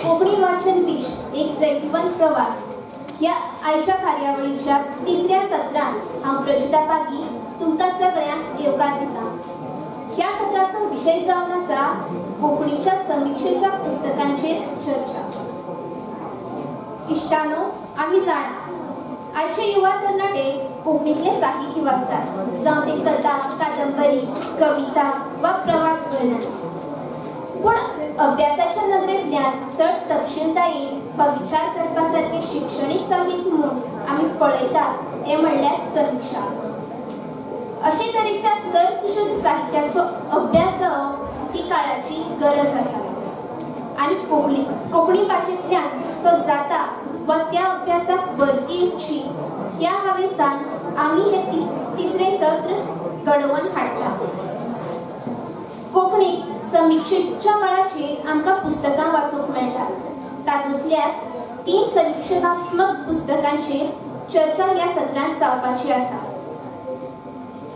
कोंकणी वाचन विश एक जैतिवंत प्रवास ह्या आयच्या कार्यावळीच्या तिसऱ्या सत्रांत हांव प्रजिता पागी तुमकां सगळ्यांक येवकार दिता. ह्या सत्राचो विशय जावन आसा कोंकणीच्या समिक्षेच्या पुस्तकांचेर चर्चा. इश्टानो, आमी जाणा आयचे युवा तरणाटे कोंकणीतले साहित्य वाचतात, जावं ते कथा, कादंबरी, कविता वा प्रवास वर्णन. पूण अभ्यासाच्या नदरेंतल्यान चड तपशीलतायेन वा विचार करपा सारकें शिक्षणीक साहित्य म्हूण आमी पळयतात तें म्हणल्यार समिक्षा. अशे तरेच्या तर्कशुद्ध साहित्याचो अभ्यास जावप ही काळाची गरज आसा आनी कोंकणी भाशेंतल्यान तो जाता वा त्या अभ्यासाक भरती येवची ह्या हावेसान आमी हे तिसरें सत्र घडोवन हाडटा. कोंकणी समिक्षेच्या मळाचेर आमकां पुस्तकां वाचूंक मेळटात. तातूंतल्याच 3 समिक्षात्मक पुस्तकांचेर चर्चा ह्या सत्रांत जावपाची आसा.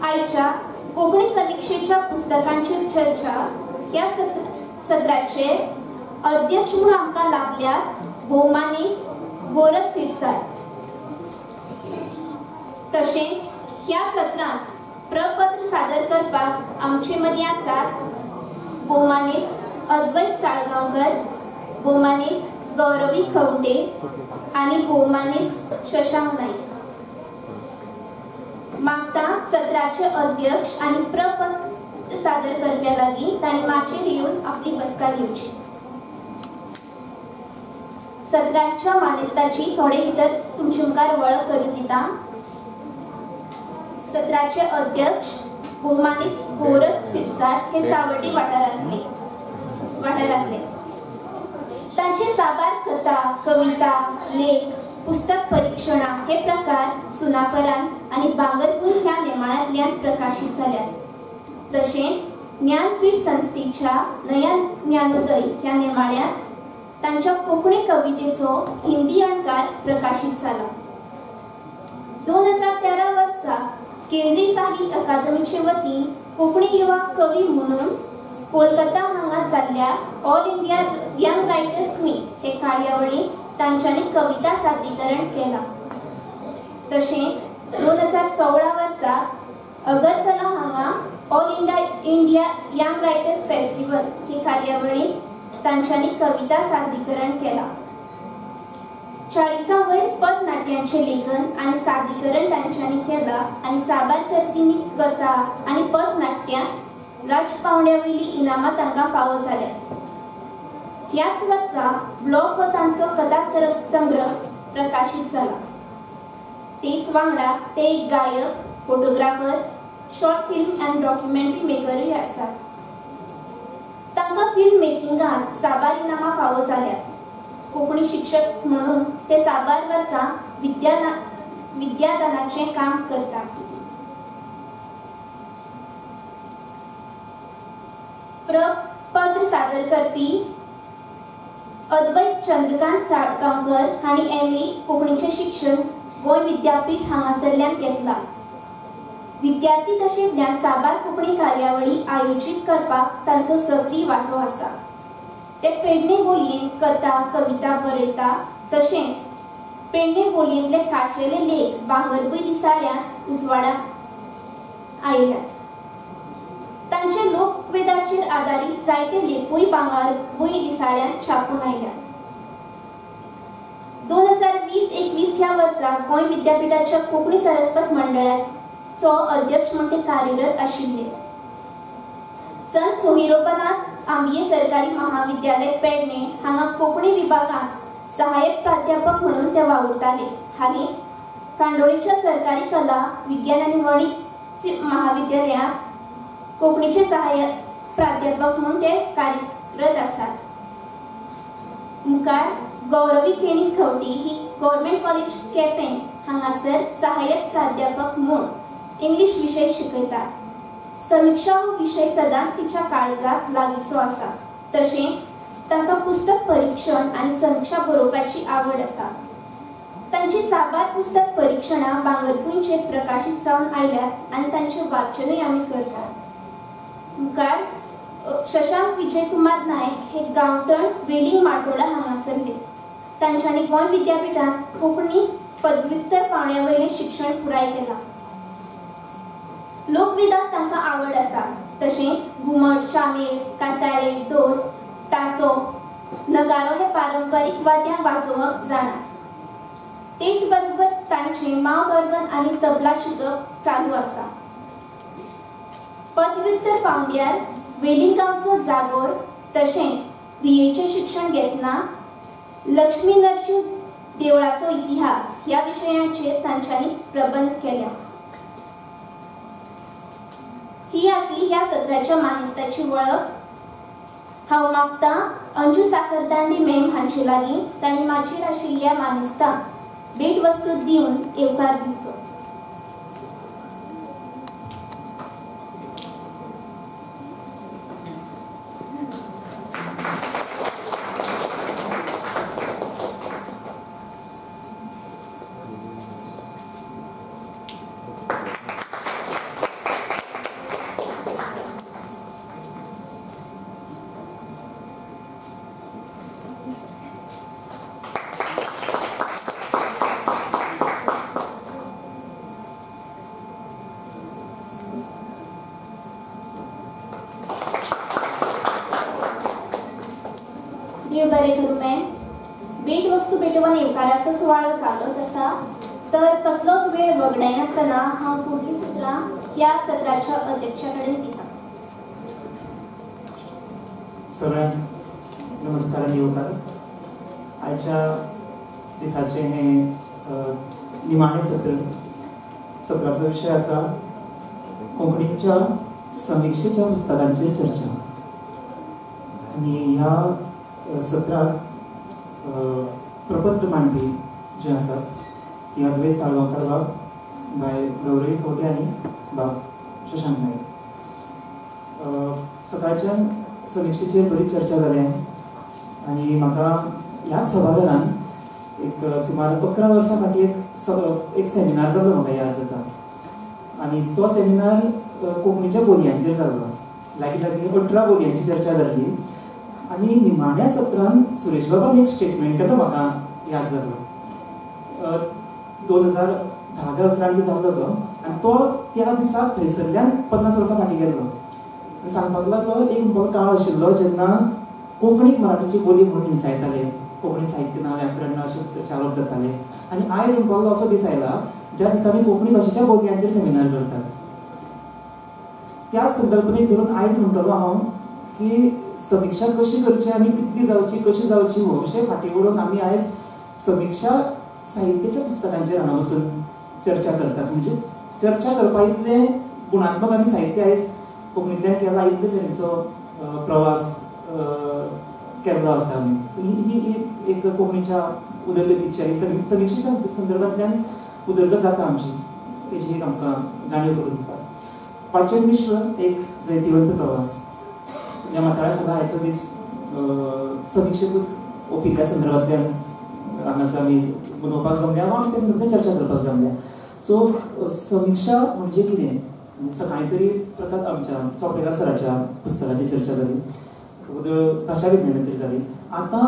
आयच्या कोंकणी समिक्षेच्या पुस्तकांचेर चर्चा ह्या सत्राचे अध्यक्ष म्हूण आमकां लाभल्यात भोवमानेस्त गोरख सिरसाट. तशेंच ह्या सत्रांत प्रपत्र सादर करपाक आमचे मदीं आसात भोवमानेस्त अद्वैत साळगांवकर, भोवमानेस्त गौरवी खवटे आनी भोवमानेस्त शशांक नाईक. मागता सत्राचे अध्यक्ष आनी प्रपत्र सादर करप्या लागीं तांणी माचयेर येवन आपली बसका घेवची. सत्राच्या मानेस्ताची थोडे भितर तुमचे मुखार वळख करून दिता. सत्राचे अध्यक्ष भोवमानेस्त गोरख सिरसाट हे सावर्डे वाठारांतले. तांचे साबार कथा, कविता, लेख, पुस्तक परिक्षणां हे प्रकार सुनापरांत आनी बांगरपूर ह्या नेमाळ्यांतल्यान प्रकाशीत जाल्यात. तशेंच ज्ञानपीठ संस्थेच्या नया ज्ञानोदय ह्या नेमाळ्यांत तांच्या कोंकणी कवितेचो हिंदी अणकार प्रकाशीत जाला. 2013 वर्सा केंद्रीय साहित्य अकादमीचे वतीन कोंकणी युवा कवी म्हणून कोलकाता हांगा जाल्ल्या all India young writers meet हे कार्यावळींत तांच्यांनी कविता सादरीकरण केलां. तशेंच 2016 वर्सा अगरतला हांगा all India young writers festival ही कार्यावळींत तांच्यांनी कविता सादरीकरण केलां. 40 वयर पदनाट्यांचें लेखन आनी सादरीकरण तांच्यांनी केलां आनी साबार सर्तींनी कथा आनी पदनाट्यां राज्य पांवड्या वयलीं इनामां तांकां फावो जाल्यात. ह्याच वर्सा ब्लॉक हो तांचो कथा संग्रह प्रकाशीत जाला. तेच वांगडा ते एक गायक, फोटोग्राफर, शॉर्ट फिल्म आनी डॉक्युमेंटरी मेकरूय आसात. तांकां फिल्म मेकिंगांत साबार इनामां फावो जाल्यात. कोंकणी शिक्षक म्हणून ते साबार वर्सां विद्यादानाचें काम करतात. प्रपत्र सादर करपी अद्वैत चंद्रकांत साळगांवकर हांणी MA कोंकणीचें शिक्षण गोंय विद्यापीठ हांगासरल्यान घेतलां. विद्यार्थी दशेंतल्यान साबार कोंकणी कार्यावळी आयोजीत करपाक तांचो सक्रीय वांटो आसा. ते पेडणे बोलयेन कथा, कविता बरयता. तशेंच पेडणे बोलयेंतले खाशेले लेख बांगरभूंय दिसाळ्यांत उजवाडाक आयल्यात. तांचे लोकवेदाचेर आदारीत जायते लेखूय बांगरभूंय दिसाळ्यांत छापून आयल्यात. 2020-21 ह्या वर्सा गोंय विद्यापीठाच्या कोंकणी सरस्पत मंडळाचो अध्यक्ष म्हूण ते कार्यरत आशिल्ले. संत सोहिरोपनाथ आंबिये सरकारी महाविद्यालय पेडणे हांगा कोंकणी विभागांत सहाय्यक प्राध्यापक म्हणून ते वावुरताले. हालींच कांदोळेच्या सरकारी कला, विज्ञान आनी वाणिज्य महाविद्यालयांत कोंकणीचे सहाय्यक प्राध्यापक म्हणून ते कार्यरत आसात. मुखार गौरवी केणी खवटी ही गव्हर्मेंट कॉलेज केपें हांगासर सहाय्यक प्राध्यापक म्हूण इंग्लीश विशय शिकयतात. समिक्षा हो विशय सदांच तिच्या काळजाक लागींचो आसा. तशेंच तांकां पुस्तक परिक्षण आनी समिक्षा बरोवपाची आवड आसा. तांची साबार पुस्तक परिक्षणां बांगरभूंयचेर प्रकाशीत जावन आयल्यात आनी तांचें वाचनूय आमी करतात. मुखार शशांक विजयकुमार नायक हे गांवटण वेलिंग माटोडा हांगासरले. तांच्यांनी गोंय विद्यापीठांत कोंकणी पदव्युत्तर पावंड्या वयलें शिक्षण पुराय केलां. लोकवेदांत तांकां आवड आसा. तशेंच घुमट, शामेळ, कासाळे, डोर, तासो, नगारो हे पारंपरीक वाद्यां वाजोवंक जाणा. तेच बरोबर तांचें माव ऑर्गन आनी तबला शिकप चालू आसा. पदव्युत्तर पावंड्यार वेलिंग गांवचो जागोर तशेंच बीएचें शिक्षण घेतना लक्ष्मी नरसिंह देवळाचो इतिहास ह्या विशयांचेर तांच्यांनी प्रबंध केल्या. ही आसली ह्या सत्राच्या मानेस्ताची वळख. हांव मागता अंजू साखरदांडे मॅम हांचे लागीं तांणी माचयेर आशिल्ल्या मानेस्तांक भेटवस्तू दिवन येवकार दिवचो. देव बरें करूं मॅम. भेटवस्तू भेटोवन येवकाराचो सुवाळो चालूच आसा, तर कसलोच वेळ वगडायनासतना हांव फुडलीं सुत्रां ह्या सत्राच्या अध्यक्षा कडेन दिता. सगळ्यांक नमस्कार आनी येवकार. आयच्या दिसाचें हें निमाणें सत्र. सत्राचो विशय आसा कोंकणीच्या समिक्षेच्या पुस्तकांचेर चर्चा. आनी ह्या सत्राक प्रपत्र मांडपी जे आसात ती अद्वैत साळगांवकार बाब, बाय गौरी खवटे आनी बाब शशांक नायक. सकाळच्यान समिक्षेचेर बरी चर्चा जाल्या आनी म्हाका ह्याच सभाघरान एक सुमार 11 वर्सां फाटीं एक सेमिनार जाल्लो म्हाका याद जाता. आनी तो सेमिनार कोंकणीच्या बोलयांचेर जाल्लो. लागीं लागीं 18 बोलयांची चर्चा जाल्ली. आनी निमाण्या सत्रान सुरेश बाबान एक स्टेटमेंट केलो म्हाका याद जालो. 2010 काय 11 जाल्लो तो. आनी तो त्या दिसा थंयसरल्यान 50 वर्सां फाटीं गेल्लो. आनी सांगपाक लागलो एक म्हणपाक काळ आशिल्लो जेन्ना कोंकणीक मराठीची बोली म्हणून हिणसायताले, कोंकणी साहित्य ना, व्याकरण ना अशे आरोप जाताले. आनी आयज म्हणपाक लागलो असो दीस आयला ज्या दिसा आमी कोंकणी भाशेच्या बोलयांचेर सेमिनार करतात. त्याच संकल्पनेक धरून आयज म्हणटलो हांव की समिक्षा कशी करची आनी कितली जावची, कशी जावची हो विशय फाटीं उडोवन आमी आयज समिक्षा साहित्याच्या पुस्तकांचेर हांगा बसून चर्चा करतात. म्हणजे चर्चा करपा इतलें गुणात्मक आमी साहित्य आयज कोंकणींतल्यान केलां, इतले तरेचो प्रवास केल्लो आसा आमी. सो ही एक कोंकणीच्या उदरगतीची आनी समिक्षेच्या संदर्भांतल्यान उदरगत जाता आमची, हेजी एक आमकां जाणीव करून दिता. वाचन विश्व एक जैतिवंत प्रवास ह्या माथाळ्या खाला आयचो दीस समिक्षेकूच ओपिल्ल्या संदर्भांतल्यान हांगासर आमी मनोवपाक जमल्या वा आमी त्या संदर्भांतल्यान चर्चा करपाक जमल्या. सो समिक्षा म्हणजे कितें, सकाळीं तरी प्रकार आमच्या चोपडेकार सराच्या पुस्तकाची चर्चा जाली, भाशा विज्ञानाचेर जाली. आतां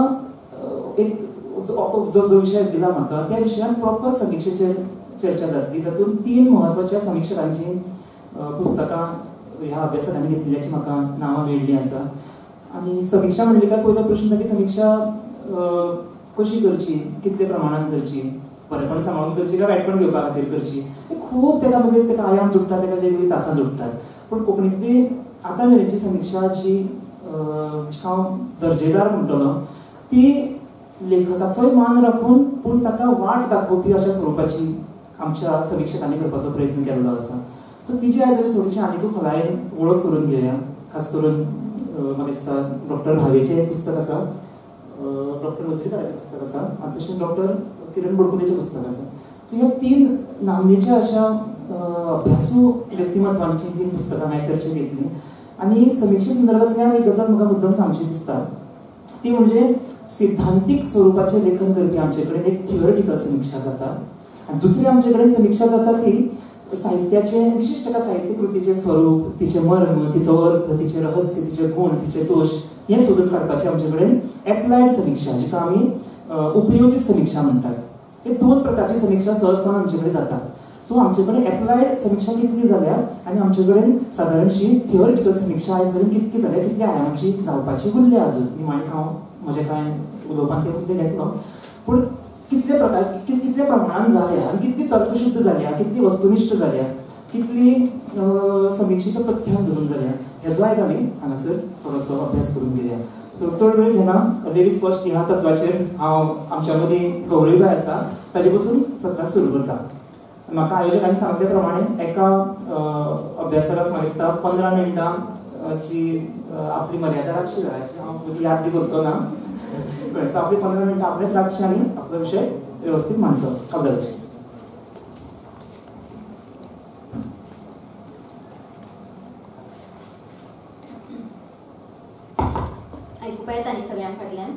एक जो जो विशय दिला म्हाका त्या विशयान प्रॉपर समिक्षेचेर चर्चा जातली, जातूंत 3 म्हत्वाच्या समिक्षकांची पुस्तकां ह्या अभ्यासकांनी घेतिल्ल्याची म्हाका नांवां मेळिल्लीं आसा. आनी समिक्षा म्हणली काय पयलो प्रश्न की समिक्षा कशी करची, कितले प्रमाणान करची, बरेपण सांबाळून करची काय वायटपण घेवपा खातीर करची, खूब तेका मागीर तेका आयाम जोडटा, तेका वेगवेगळीं तासां जोडटात. पूण कोंकणींतली आतां मेरेनची समिक्षा जी हांव दर्जेदार म्हणटलो ती लेखकाचोय मान राखून पूण ताका वाट दाखोवपी अशा स्वरुपाची आमच्या समिक्षकांनी करपाचो प्रयत्न केल्लो आसा. सो तिजी आयज आमी थोडीशी आनीकूय खोलायेन वळख करून घेवया. खास करून म्हाका दिसता डॉक्टर भावेचें एक पुस्तक आसा, डॉक्टर वजरीकाराचें पुस्तक आसा आनी तशेंच डॉक्टर किरण बोडकुलेचें पुस्तक आसा. सो ह्या 3 नामनेच्या अशा अभ्यासू व्यक्तिमत्वांचीं 3 पुस्तकां हांवें चर्चेक घेतलीं. आनी समिक्षे संदर्भांतल्यान एक गजाल म्हाका मुद्दम सांगची दिसता, ती म्हणजे सिद्धांतीक स्वरुपाचें लेखन करपी आमचे कडेन एक थियोरिटिकल समिक्षा जाता आनी दुसरी आमचे कडेन समिक्षा जाता ती साहित्याचे विशिश्ट एका साहित्यकृतीचें स्वरूप, तिचें मर्म, तिचो अर्थ, तिचें रहस्य, तिचे गुण, तिचे दोश हें सोदून काडपाचें आमचे कडेन एप्लायड समिक्षा, जिका आमी उपयोजीत समिक्षा म्हणटात, ते दोन प्रकारची समिक्षा सहजपणान आमचे कडेन जाता. सो आमचे कडेन एप्लायड समिक्षा कितली जाल्या आनी आमचे कडेन सादारणशी थियोरिटिकल समिक्षा आयज मेरेन कितकी जाल्या, कितल्या आयामाची जावपाची उरल्या अजून. निमाणी हांव म्हजें कांय उलोवपान ते मुद्दे घेतलो, पूण कितले प्रकार कितल्या प्रमाणान जाल्या आनी कितली तर्कशुद्ध जाल्या, कितली वस्तुनिश्ठ जाल्या, कितली समिक्षेच्या तथ्यान धरून जाल्या, हेजो आयज आमी हांगासर थोडोसो अभ्यास करून घेया. सो चड वेळ घेना, लेडीज फर्स्ट ह्या तत्वाचेर हांव आमच्या मदीं गौरीबाय आसा ताजे पसून सत्राक सुरू करता. म्हाका आयोजकांनी सांगले प्रमाणे एका अभ्यासकाक म्हाका दिसता 15 मिनटांची आपली मर्यादा राखची वेळाची, हांव याद बी करचो ना. सो आपली 15 मिनटां आपलेच राखची आनी आपलो विशय वेवस्थीत मांडचो. कबलाची आयकुपा येता न्ही सगळ्यां फाटल्यान?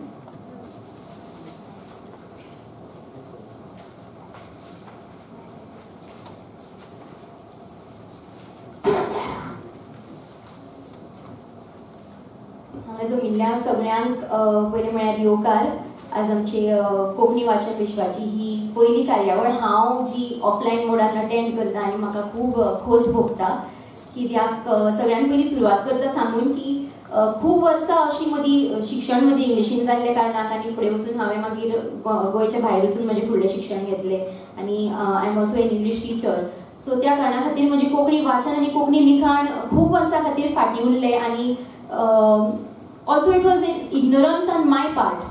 हांगा जमिल्ल्या सगळ्यांक पयलें म्हळ्यार येवकार. आज आमची कोंकणी वाचन विश्वाची ही पयली कार्यावळ हांव जी ऑफलायन मोडान अटेंड करता आनी म्हाका खूब खोस भोगता. कित्याक सगळ्यांत पयलीं सुरवात करता सांगून की खूब वर्सां अशी मदीं शिक्षण म्हजें इंग्लिशीन जाल्ल्या कारणाक आनी फुडें वचून हांवें मागीर गोंयच्या भायर वचून म्हजें फुडलें शिक्षण घेतलें आनी I am also an English teacher. So त्या कारणा खातीर म्हजें कोंकणी वाचन आनी कोंकणी लिखाण खूब वर्सां खातीर फाटीं उरलें आनी also it was an ignorance on my part.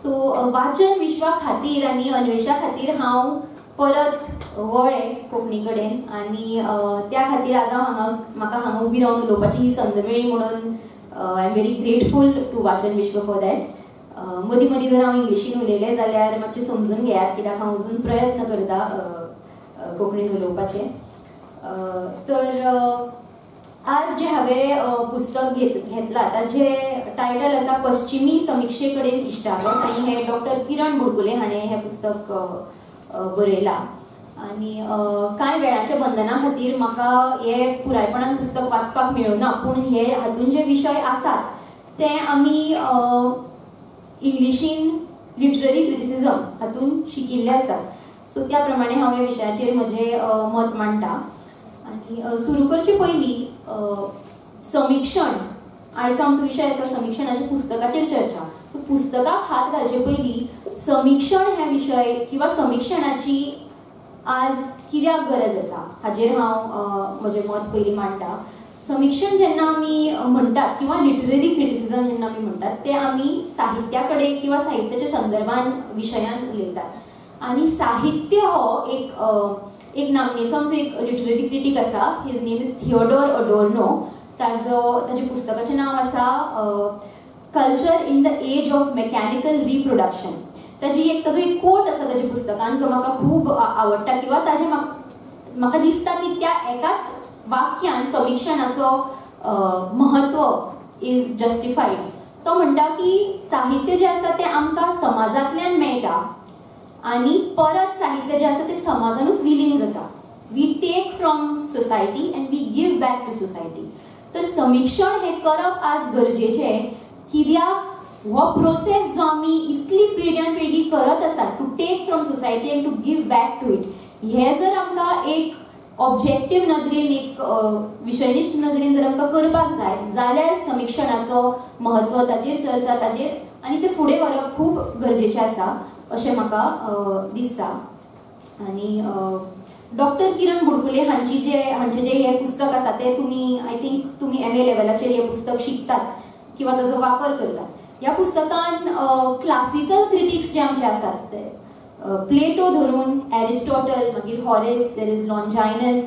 So वाचन विश्वा खातीर आनी अन्वेशा खातीर हांव परत वळ्ळें कोंकणी कडेन आनी त्या खातीर आज हांव हांगा म्हाका हांगा उबी रावन उलोवपाची ही संद मेळ्ळी म्हणून I am very grateful to Vachan Vishwa for that. मदीं मदीं जर हांव इंग्लिशीन उलयलें जाल्यार मातशें समजून घेयात, कित्याक हांव अजून प्रयत्न करता कोंकणीन उलोवपाचें. तर आज जे हांवें पुस्तक घेतलां ताजें टायटल आसा पश्चिमी समिक्षे कडेन इश्टागत आनी हें डॉक्टर किरण बुडकुले हाणें हें पुस्तक बरयलां. आनी कांय वेळाच्या बंधना खातीर म्हाका हें पुरायपणान पुस्तक वाचपाक मेळुना, पूण हे हातून जे विशय आसात ते आमी इंग्लिशीन लिटररी क्रिटिसिजम हातून शिकिल्ले आसात. सो त्या प्रमाणे हांव ह्या विशयाचेर म्हजें मत मांडटा. आनी सुरू करचे पयलीं समिक्षण, आयचो आमचो विशय आसा समिक्षणाच्या पुस्तकाचेर चर्चा. पुस्तकाक हात घालचे पयलीं समिक्षण हे विशय किंवा समिक्षणाची आज कित्याक गरज आसा हाजेर हांव म्हजें मत पयलीं मांडटा. समिक्षण जेन्ना आमी म्हणटात किंवा लिटररी क्रिटिसिजम जेन्ना आमी म्हणटात ते आमी साहित्या कडेन किंवा साहित्याच्या संदर्भान विशयान उलयतात. आनी साहित्य हो एक नामनेचो आमचो एक लिटररी क्रिटीक आसा, his name is Theodor Adorno. ताजें पुस्तकाचें नांव आसा culture in the age of mechanical reproduction. ताजो एक कोट आसा ताज्या पुस्तकान जो म्हाका खूब आवडटा किंवा ताजें म्हाका दिसता की त्या एकाच वाक्यान समिक्षणाचो महत्व is justified. तो म्हणटा की साहित्य जें आसा तें आमकां समाजांतल्यान मेळटा आनी परत साहित्य जें आसा तें समाजानूच विलीन जाता. We take from society and we give back to society. तर समिक्षण हें करप आज गरजेचें, कित्याक हो प्रोसेस जो आमी इतली पिळग्यान पिळगी करत आसात to take from society and to give back to it, हें जर आमकां एक ऑब्जेक्टीव नदरेन, एक विशयनिश्ठ नदरेन जर आमकां करपाक जाय जाल्यार समिक्षणाचो महत्व, ताजेर चर्चा, ताजेर आनी तें फुडें व्हरप खूब गरजेचें आसा अशें म्हाका दिसता. आनी डॉक्टर किरण बुडकुले हांचें जे हें पुस्तक आसा तें तुमी I think तुमी एम ए लेवलाचेर हें पुस्तक शिकतात किंवा ताजो वापर करतात. ह्या पुस्तकान क्लासिकल क्रिटिक्स जे आमचे आसात ते प्लेटो धरून एरिस्टॉटल, मागीर हॉरेस, there is Longinus,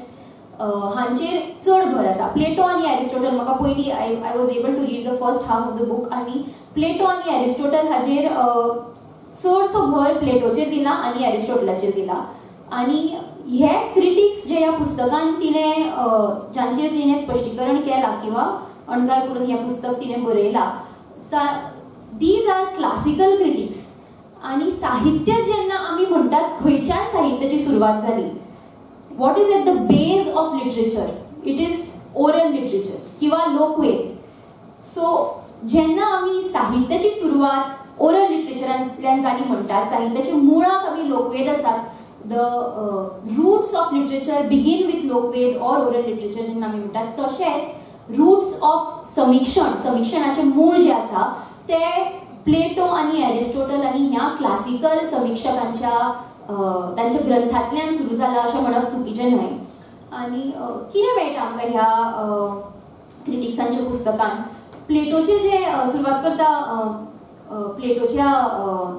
हांचेर चड भर आसा. प्लेटो आनी एरिस्टॉटल म्हाका पयलीं I was able to read the first half of the book आनी प्लेटो आनी एरिस्टॉटल हाजेर चडसो भर प्लेटोचेर दिला आनी एरिस्टॉटलाचेर दिला. आनी हे क्रिटिक्स जे ह्या पुस्तकान तिणें जांचेर तिणें स्पश्टीकरण केलां किंवा अणकार करून हें पुस्तक तिणें बरयलां, these are classical critics. आनी साहित्य जेन्ना आमी म्हणटात खंयच्यान साहित्याची सुरवात जाली, What is at the base of literature? It is oral literature किंवा लोकवेद. सो जेन्ना आमी साहित्याची सुरवात ओरल लिटरेचरांतल्यान जाली म्हणटात, साहित्याचे मुळाक आमी लोकवेद आसात, the roots of literature begin with Lokved or oral literature जेन्ना आमी म्हणटात, तशेंच रूट्स ऑफ समीक्षण, समीक्षणाचें मूळ जें आसा तें प्लेटो आनी एरिस्टोटल आनी ह्या क्लासिकल समीक्षकांच्या तांच्या ग्रंथांतल्यान सुरू जाला अशें म्हणप चुकीचें न्हय. आनी कितें मेळटा आमकां ह्या क्रिटिक्सांच्या पुस्तकान? प्लेटोचे जे सुरवात करता प्लेटोच्या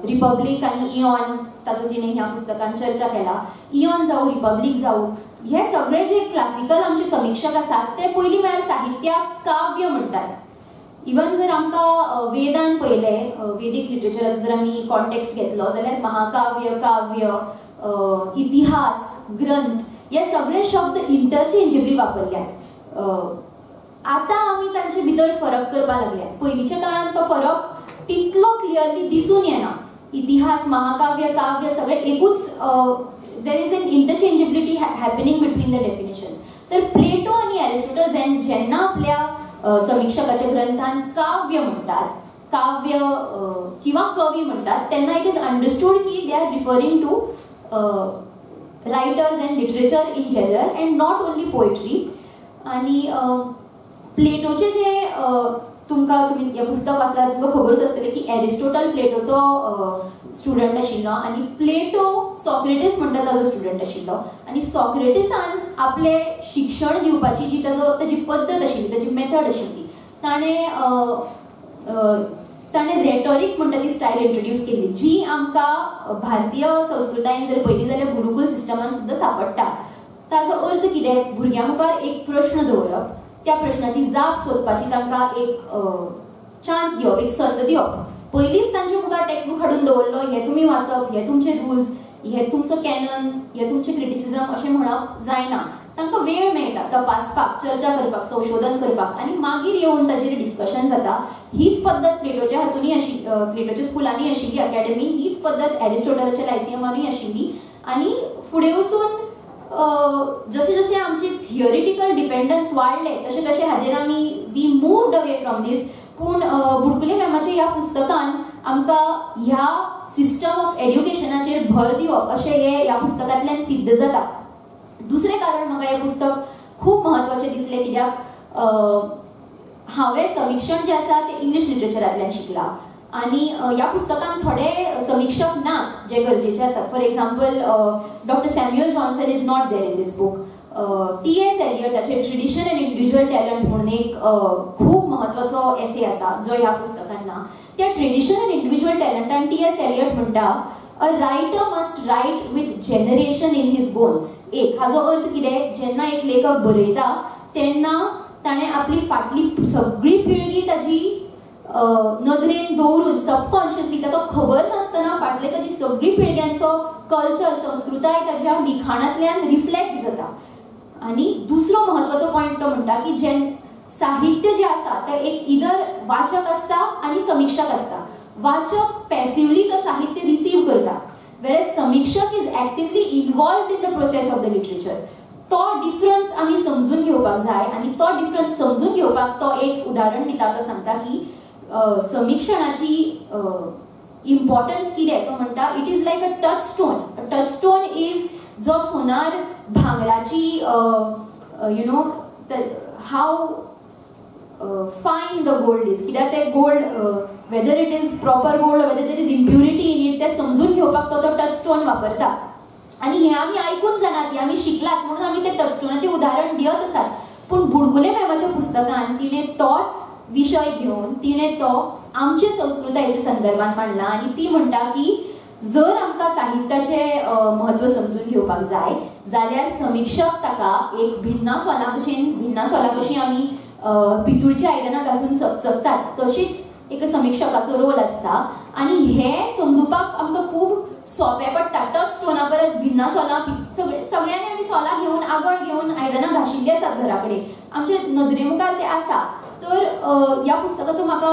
रिपब्लीक आनी इऑन, ताचो तिणें ह्या पुस्तकान चर्चा केला. इऑन जावं रिपब्लीक जावं, हे सगळे जे क्लासिकल आमचे समीक्षक आसात ते पयलीं म्हळ्यार साहित्याक काव्य म्हणटात. इवन जर आमकां वेदान पळयलें, वेदीक लिटरेचराचो जर आमी कॉन्टेक्स्ट घेतलो जाल्यार महाकाव्य, काव्य, इतिहास, ग्रंथ हे सगळे शब्द इंटरचेंजेबली वापरल्यात. आतां आमी तांचे भितर फरक करपाक लागल्यात. पयलींच्या काळांत तो फरक तितलो क्लियरली दिसून येना. इतिहास, महाकाव्य, काव्य सगळे एकूच, there is an interchangeability happening between the definitions. तर प्लेटो आनी एरिस्टोटल जेन्ना आपल्या समीक्षकाच्या ग्रंथान काव्य म्हणटात, काव्य किंवा कवी म्हणटात, तेन्ना it is understood की they are referring to writers and literature in general and not only poetry. आनी प्लेटोचे जे तुमकां तुमी हें पुस्तक वाचल्यार तुमकां खबरूच आसतलें की एरिस्टोटल प्लेटोचो स्टुडंट आशिल्लो आनी प्लेटो सॉक्रेटिस म्हणटा ताजो स्टुडंट आशिल्लो. आनी सॉक्रेटिसान आपलें शिक्षण दिवपाची जी ताजो ताजी पद्दत आशिल्ली, ताजी मेथड आशिल्ली, ताणें ताणें रेटॉरीक म्हणटा ती स्टायल इंट्रोड्यूस केल्ली, जी आमकां भारतीय संस्कृतायेन जर पळयली जाल्यार गुरुकुल सिस्टमान सुद्दां सांपडटा. ताजो अर्थ कितें? भुरग्यां मुखार एक प्रश्न दवरप, त्या प्रश्नाची जाप सोदपाची तांकां एक चान्स दिवप, एक संद दिवप. पयलींच तांचे मुखार टेक्स्टबूक हाडून दवरलो, हें तुमी वाचप, हें तुमचे रुल्स, हें तुमचो कॅनन, हें तुमचें क्रिटिसिजम अशें म्हणप जायना. तांकां वेळ मेळटा तपासपाक, चर्चा करपाक, संशोधन करपाक आनी मागीर येवन ताचेर डिस्कशन जाता. हीच पद्दत प्लेटोच्या हातूनय प्लेटोच्या स्कुलांनी आशिल्ली, अकॅडमी, हीच पद्दत एरिस्टोटलाच्या लायसियमानूय आशिल्ली. आनी फुडें वचून जशें जशें आमचे थियोरिटिकल डिपेंडन्स वाडले तशें तशें हाजेर आमी we moved away from this. पूण बुडकुले मॅमाच्या ह्या पुस्तकान आमकां ह्या सिस्टम ऑफ एड्युकेशनाचेर भर दिवप अशें हें ह्या पुस्तकांतल्यान सिद्ध जाता. दुसरें कारण म्हाका हें पुस्तक खूब म्हत्वाचें दिसलें कित्याक हांवें समीक्षण जें आसा तें इंग्लीश लिटरेचरांतल्यान शिकलां आनी ह्या पुस्तकान थोडे समीक्षक नात जे गरजेचे आसात. For example, doctor Samuel Johnson is not there in this book. T S एलियटाचे tradition and individual talent म्हणून एक खूब म्हत्वाचो एसे आसा जो ह्या पुस्तकान ना. त्या ट्रेडिशन एंड इंडिव्हिज्युअल टॅलंटान टी एस एलियट म्हणटा, a writer must write with generation in his bones. एक हाजो अर्थ कितें? जेन्ना एक लेखक बरयता तेन्ना ताणें आपली फाटली सगळी पिळगी ताजी नदरेन दवरून सबकॉन्शियसली ताका खबर नासतना फाटले ताजी सगळी पिळग्यांचो कल्चर, संस्कृताय ताज्या लिखाणांतल्यान रिफ्लेक्ट जाता. आनी दुसरो म्हत्वाचो पॉयंट तो म्हणटा की जे साहित्य जें आसा तें एक इदर वाचक आसता आनी समीक्षक आसता. वाचक पॅसिवली तो साहित्य रिसीव करता, वेर समीक्षक is actively involved in the process of the literature. तो डिफरन्स आमी समजून घेवपाक जाय आनी तो डिफरन्स समजून घेवपाक तो एक उदाहरण दिता. तो सांगता की समीक्षणाची इम्पॉर्टन्स कितें? तो म्हणटा it is like a touchstone. A touchstone is जो सोनार भांगराची, you know how fine the gold is, कित्याक तें gold whether it is proper gold whether there is impurity in it, तें समजून घेवपाक तो टचस्टोन वापरता. आनी हें आमी आयकून जाणात, हें आमी शिकलात म्हणून आमी तें टचस्टोनाचें उदाहरण दियत आसात. पूण बुडकुले मॅमाच्या पुस्तकान तिणें तोच विशय घेवन तिणें तो आमचे संस्कृतायेच्या संदर्भात मांडला आनी ती म्हणटा की जर आमकां साहित्याचें म्हत्व समजून घेवपाक जाय जाल्यार समीक्षक ताका एक भिन्ना सोला भशेन, भिन्ना सोला कशी आमी पितूळच्या आयदनां घासून चकचकतात तशीच एक समीक्षकाचो रोल आसता. आनी हें समजुपाक आमकां खूब सोंपें पडटा. टच स्टोना परस भिन्ना सोलां सगळ्यांनी आमी सोलां घेवन, आगळ घेवन आयदनां घाशिल्लीं आसात घरा कडेन, आमचे नदरे मुखार तें आसा. तर ह्या पुस्तकाचो म्हाका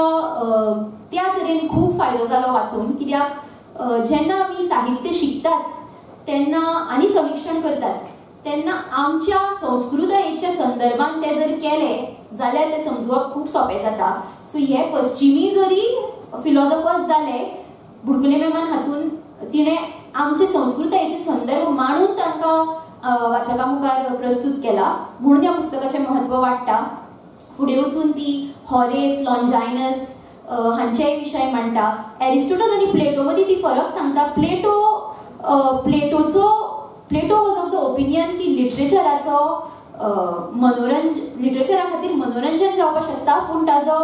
त्या तरेन खूब फायदो जालो वाचून, कित्याक जेन्ना आमी साहित्य शिकतात तेन्ना आनी समीक्षण करतात तेन्ना आमच्या संस्कृतायेच्या संदर्भात ते जर केले जाल्यार ते समजुवप खूब सोंपें जाता. सो हे पश्चिमी जरी फिलॉसॉफर्स जाले, बुडकुले मॅमान हातून तिणें आमचे संस्कृतायेचे संदर्भ मांडून तांकां वाचकां मुखार प्रस्तूत केला, म्हणून ह्या पुस्तकाचें म्हत्व वाडटा. फुडें वचून ती हॉरेस, लॉन्जायनस हांचेय विशय मांडटा. एरिस्टोटल आनी प्लेटो मदीं ती फरक सांगता. Plato was of the opinion की लिटरेचराचो लिटरेचरा खातीर मनोरंजन जावपाक शकता, पूण ताजो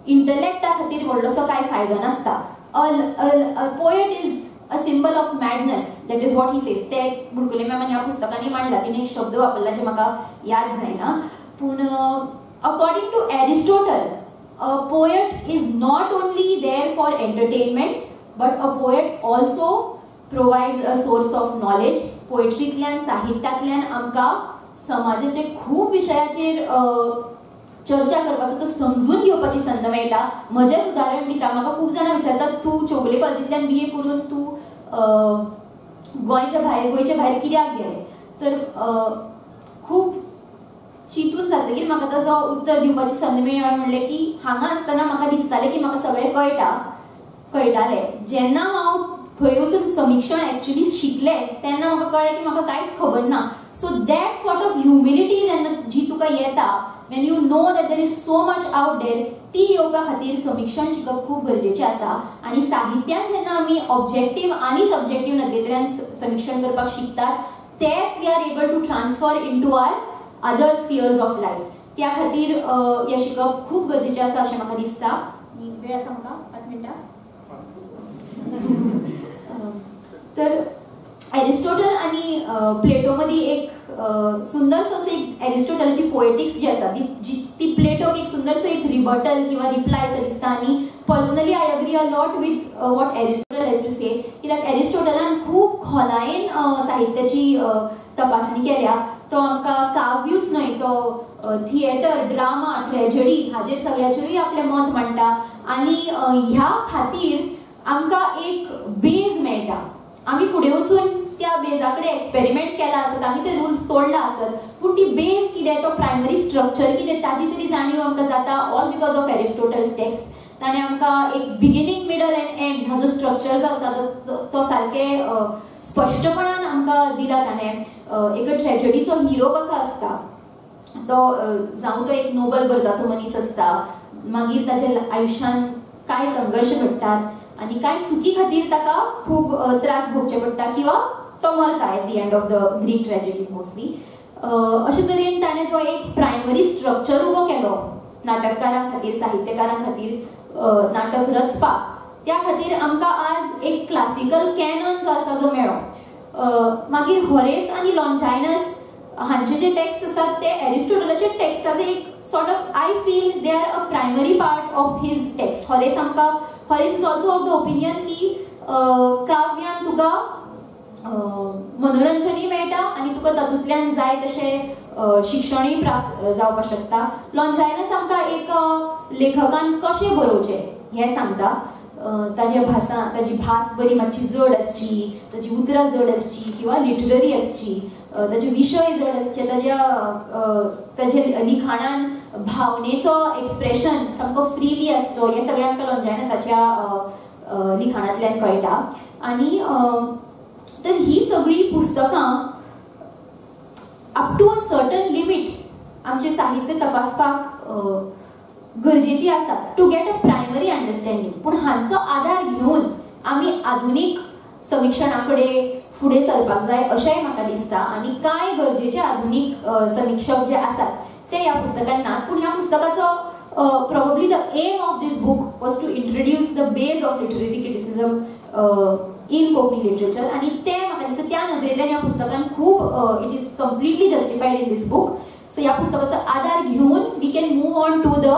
इंटलेक्टा खातीर व्हडलोसो कांय फायदो नासता. A poet is a symbol of madness, that is what he says. ते बुडकुले मॅमान ह्या पुस्तकांनी मांडला, तिणें एक शब्द वापरला जे म्हाका याद जायना, पूण according to Aristotle a poet is not only there for entertainment but a poet also provides a source of knowledge. पोएट्रींतल्यान, साहित्यांतल्यान आमकां समाजाचे खूब विशयाचेर चर्चा करपाचो, तो समजून घेवपाची संद मेळटा. म्हजेंच उदाहरण दिता, म्हाका खूब जाणां विचारतात तूं चौगुले कॉलेजींतल्यान बी ए करून तूं गोंयच्या भायर कित्याक गेलें? तर खूब चिंतून जातकीर म्हाका ताजो उत्तर दिवपाची संद मेळ्ळी. हांवें म्हणलें की हांगा आसतना म्हाका दिसतालें की म्हाका सगळें कळटालें. जेन्ना हांव थंय वचून समिक्षण एक्चुअली शिकलें तेन्ना म्हाका कळ्ळें की म्हाका कांयच खबर ना. So that sort of humility जेन्ना जी तुका येता, when you know that there is so much out there, ती येवपा खातीर समिक्षण शिकप खूब गरजेचें आसा. आनी साहित्यांत जेन्ना आमी ऑब्जेक्टीव आनी सब्जेक्टीव नदरेंतल्यान समिक्षण करपाक शिकतात, तेच we are able to transfer into our other spheres of life. त्या खातीर हें शिकप खूब गरजेचें आसा अशें म्हाका दिसता. वेळ आसा म्हाका 5 मिनटां. तर एरिस्टोटल आनी प्लेटो मदीं एक सुंदरसो असो एक एरिस्टोटलाची पोएटिक्स जी आसा ती प्लेटोक एक सुंदरसो एक रिबटल किंवा रिप्लाय असो दिसता. आनी personally I agree a lot with what Aristotle has to say, कित्याक एरिस्टोटलान खूब खोलायेन साहित्याची तपासणी केल्या. तो आमकां काव्यूच न्हय, तो थिएटर, ड्रामा, ट्रेजडी हाजेर सगळ्याचेरूय आपलें मत मांडटा. आनी ह्या खातीर आमकां एक बेज मेळटा. आमी फुडें वचून त्या बेजा कडेन एक्सपेरिमेंट केला आसत, आमी ते रुल्स तोडला आसत, पूण ती बेज कितें, तो प्रायमरी स्ट्रक्चर कितें, ताजी तरी जाणीव आमकां जाता all because of Aristotle's text. ताणें आमकां एक बिगिनींग, मिडल एंड एंड हाजो स्ट्रक्चर जो आसा तो सारकें स्पश्टपणान आमकां दिला ताणें. एका ट्रेजडीचो हिरो कसो आसता, तो जावं तो एक नोबल बर्थाचो मनीस आसता, मागीर ताच्या आयुश्यान कांय संघर्श घडटात आनी कांय चुकी खातीर ताका खूब त्रास भोगचे पडटा किंवा तो मरता at the end of the Greek tragedies mostly. अशे तरेन ताणें जो एक प्रायमरी स्ट्रक्चर उबो केलो नाटककारां खातीर, साहित्यकारां खातीर नाटक रचपाक, त्या खातीर आमकां आज एक क्लासिकल कॅनन जो आसा जो मेळ्ळो. मागीर हॉरेस आनी लॉन्जायनस हांचे जे टेक्स्ट आसात ते एरिस्टोटलाचे टेक्स्टाचे एक sort of, I feel they are a primary part of his text. Horace आमकां, Horace is also of the opinion की काव्यान तुका मनोरंजनूय मेळटा आनी तुका तातूंतल्यान जाय तशें शिक्षणूय प्राप्त जावपाक शकता. लॉन्जायनस आमकां एक लेखकान कशें बरोवचें हें सांगता. ताजे भासा, ताजी भास बरी मातशी जड आसची, ताजी उतरां जड आसची किंवा लिटररी आसची, ताजे विशय जड आसचे, ताजे लिखाणान भावनेचो एक्सप्रेशन सामको फ्रीली आसचो, हें सगळें आमकां लॉन्जायनसाच्या लिखाणांतल्यान कळटा. आनी तर ही सगळीं पुस्तकां up to a certain limit आमचें साहित्य तपासपाक गरजेची आसा, to get a primary understanding. पूण हांचो आदार घेवन आमी आधुनीक समिक्षणा कडेन फुडें सरपाक जाय अशेंय म्हाका दिसता. आनी कांय गरजेचे आधुनीक समिक्षक जे आसात ते ह्या पुस्तकान नात, पूण ह्या पुस्तकाचो probably the aim of this book was to introduce the base of literary criticism in Konkani literature. आनी तें म्हाका दिसता त्या नदरेंतल्यान ह्या पुस्तकान खूब it is completely justified in this book. So ह्या पुस्तकाचो आदार घेवन we can move on to the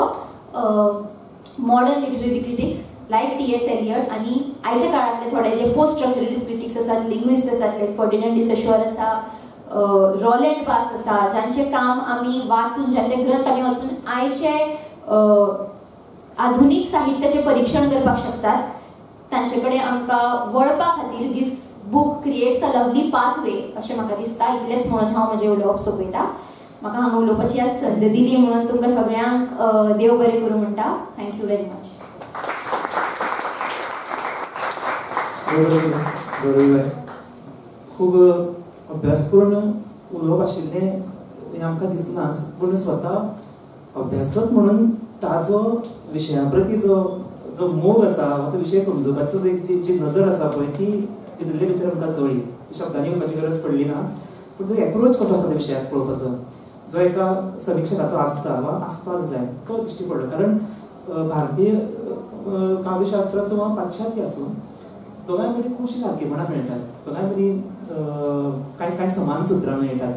modern literary critics like T.S. Eliot आनी आयच्या काळांतले थोडे जे पोस्ट स्ट्रक्चरलिस्ट क्रिटिक्स आसात, लिंग्विस्ट आसात, लायक फर्डिनंड डिसोशर आसा, रॉलँड बार्क्स आसा, जांचें काम आमी वाचून, जांचे ग्रंथ आमी वाचून आयचे आधुनीक साहित्याचें परिक्षण करपाक शकतात, तांचे कडेन आमकां वळपा खातीर this book creates a lovely pathway अशें म्हाका दिसता. इतलेंच म्हणून हांव म्हजें उलोवप सोंपयता. म्हाका हांगा उलोवपाची आज संद दिली म्हणून तुमकां सगळ्यांक देव बरें करूं म्हणटा. Thank you very much. बरोबर, खूब अभ्यासपूर्ण उलोवप आशिल्लें हें आमकां दिसनाच, पूण स्वता अभ्यासक म्हणून ताजो विशया प्रती जो जो मोग आसा वा तो विशय समजुपाचो जी नजर आसा पळय ती भितरले भितर आमकां कळ्ळी. शब्दांनी येवपाची गरज पडली ना, पूण तो एप्रोच कसो आसा त्या विशयाक पळोवपाचो जो एका समिक्षकाचो आसता वा आसपाक जाय तो दिश्टी पडलो. कारण भारतीय काव्यशास्त्राचो वा पाश्चात्य आसूं दोगांय मदीं खुबशीं सारकेपणां मेळटात, दोगांय मदीं कांय कांय समान सुत्रां मेळटात.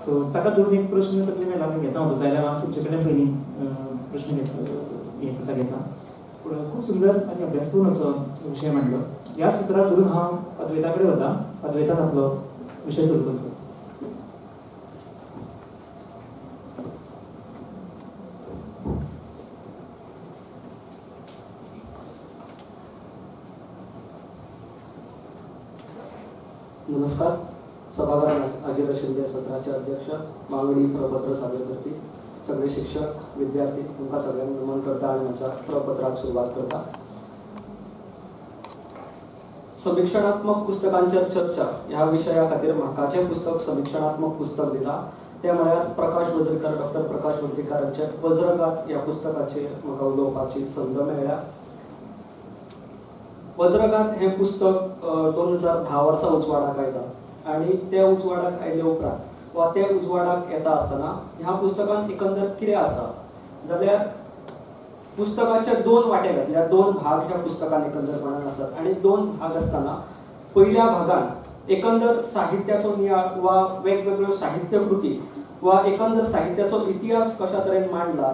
सो ताका धरून एक प्रश्न तकलेन आयला, आमी घेता हांव जाल्यार हांव तुमचे कडेन पयलीं प्रश्न घेता घेता. पूण खूब सुंदर आनी अभ्यासपूर्ण असो विशय मांडलो. ह्या सुत्राक धरून हांव अद्वैता कडेन वता, अद्वैतान आपलो विशय सुरू करचो. नमस्कार. सभागृहात हाजीर आशिल्ले सत्राचे अध्यक्ष, वांगडी, प्रपत्र सादर करपी सगळे शिक्षक, विद्यार्थी, तुमकां सगळ्यांक नमन करता आनी आमच्या प्रपत्राक सुरवात करता. समिक्षणात्मक पुस्तकांचेर चर्चा ह्या विशया खातीर म्हाका जें पुस्तक समिक्षणात्मक पुस्तक दिलां तें म्हळ्यार प्रकाश वजरीकर, डॉक्टर प्रकाश वजरीकरांचे वज्रघात ह्या पुस्तकाचेर म्हाका उलोवपाची संद मेळ्ळ्या. वज्रघात हें पुस्तक 2010 वर्सा उजवाडाक आयलां आनी तें उजवाडाक आयले उपरांत वा तें उजवाडाक येता आसतना ह्या पुस्तकांत एकंदर कितें आसा जाल्यार पुस्तकाचे दोन वांटे घातल्या, दोन भाग ह्या पुस्तकान एकंदरपणान आसात आनी दोन भाग आसतना पयल्या भागान एकंदर साहित्याचो नियाळ वा वेगवेगळ्यो साहित्यकृती वा एकंदर साहित्याचो इतिहास कशा तरेन मांडला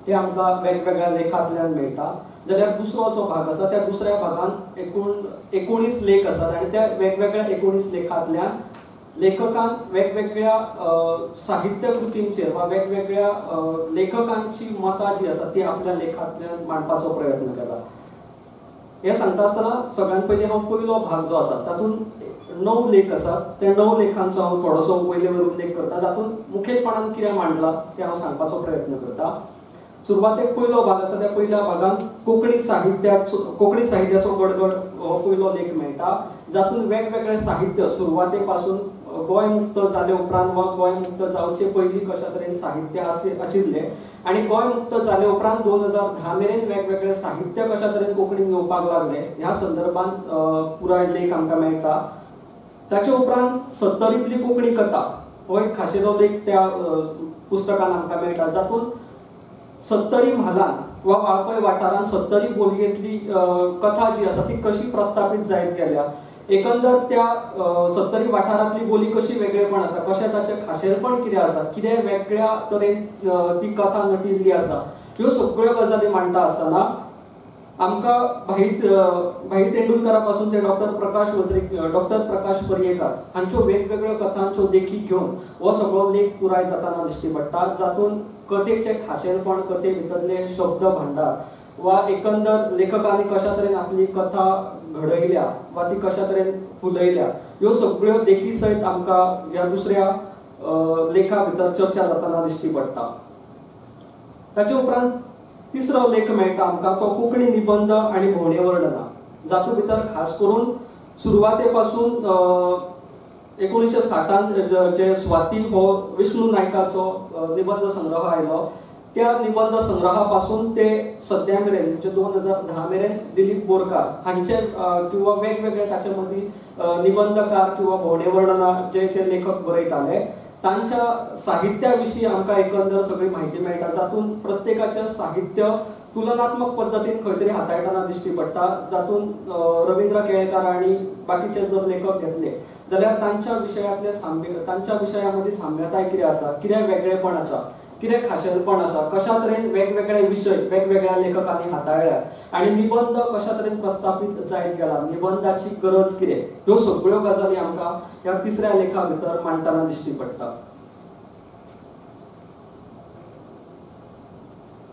ते आमकां वेगवेगळ्या लेखांतल्यान मेळटा. जाल्यार दुसरो जो भाग आसा त्या दुसऱ्या भागान एकूण 19 लेख आसात आनी त्या वेगवेगळ्या 19 लेखांतल्यान लेखकान वेगवेगळ्या साहित्यकृतींचेर वा वेगवेगळ्या लेखकांची मतां जी आसा ती आपल्या लेखांतल्यान मांडपाचो प्रयत्न केला. हें सांगता आसतना सगळ्यांत पयलीं हांव पयलो भाग जो आसा तातूंत 9 लेख आसात, त्या 9 लेखांचो हांव थोडोसो वयले वयर उल्लेख करता, तातूंत मुखेलपणान कितें मांडलां तें हांव सांगपाचो प्रयत्न करता. सुरवातेक पयलो भाग आसा त्या पयल्या भागान कोंकणी साहित्याचो गडगड हो पयलो लेख मेळटा, जातूंत वेगवेगळे साहित्य सुरवाते पासून गोंय मुक्त जाले उपरांत वा गोंय मुक्त जावचे पयलीं कशा तरेन साहित्य आशिल्लें आनी गोंय मुक्त जाले उपरांत 2010 मेरेन वेगवेगळे साहित्य कशा तरेन कोंकणीन येवपाक लागलें ह्या संदर्भात पुराय लेख आमकां मेळटा. ताचे उपरांत 70तली कोंकणी कथा हो एक खाशेलो लेख त्या पुस्तकान आमकां मेळटा, जातूंत 70 म्हालान वा वाळपय वाठारान 70 बोलयेंतली कथा जी आसा ती कशी प्रस्थापीत जायत गेल्या, एकंदर त्या 70 वाठारांतली बोली कशी वेगळेपण आसा, कशें ताचें खाशेलपण कितें आसा, कितें वेगळ्या तरेन ती कथा नटिल्ली आसा, ह्यो सगळ्यो गजाली मांडटा आसतना आमकां भाई तेंडुलकरा पासून ते डॉक्टर प्रकाश वजरीकर, डॉक्टर प्रकाश पर्येकार हांच्यो वेगवेगळ्यो कथांच्यो देखी घेवन हो सगळो लेख पुराय जाताना दिश्टी पडटा, जातूंत कथेचें खाशेलपण, कथे भितरले शब्द भांडार वा एकंदर लेखकांनी कशा तरेन आपली कथा घडयल्या वा ती कशा तरेन फुलयल्या ह्यो सगळ्यो देखी सयत आमकां ह्या दुसऱ्या लेखा भितर चर्चा जाताना दिश्टी पडटा. ताचे उपरांत तिसरो लेख मेळटा आमकां तो कोंकणी निबंद आनी भोंवणे वर्णना, जातूंत भितर खास करून सुरवाते पासून 1960 जे स्वाती हो विष्णू नायकाचो निबंद संग्रह आयलो त्या निबंद संग्रहा पासून ते सद्या मेरेन म्हणजे 2010 मेरेन दिलीप बोरकार हांचे किंवा वेगवेगळे ताचे मदीं निबंदकार किंवा भोंवणे वर्णना जे जे लेखक बरयताले तांच्या साहित्या विशीं आमकां एकंदर सगळी म्हायती मेळटा, जातूंत प्रत्येकाचें साहित्य तुलनात्मक पद्दतीन खंय तरी हाताळटना दिश्टी पडटा, जातूंत रवींद्र केळेकार आनी बाकीचे जर लेखक घेतले जाल्यार तांच्या विशयांतले तांच्या विशया मदीं साम्यताय कितें आसा, कितें वेगळेपण आसा, कितें खाशेलपण आसा, कशा तरेन वेगवेगळे विशय वेगवेगळ्या लेखकांनी हाताळ्ळ्या आनी निबंद कशा तरेन प्रस्थापीत जायत गेला, निबंदाची गरज कितें, ह्यो सगळ्यो गजाली आमकां ह्या तिसऱ्या लेखा भितर मांडटना दिश्टी पडटा.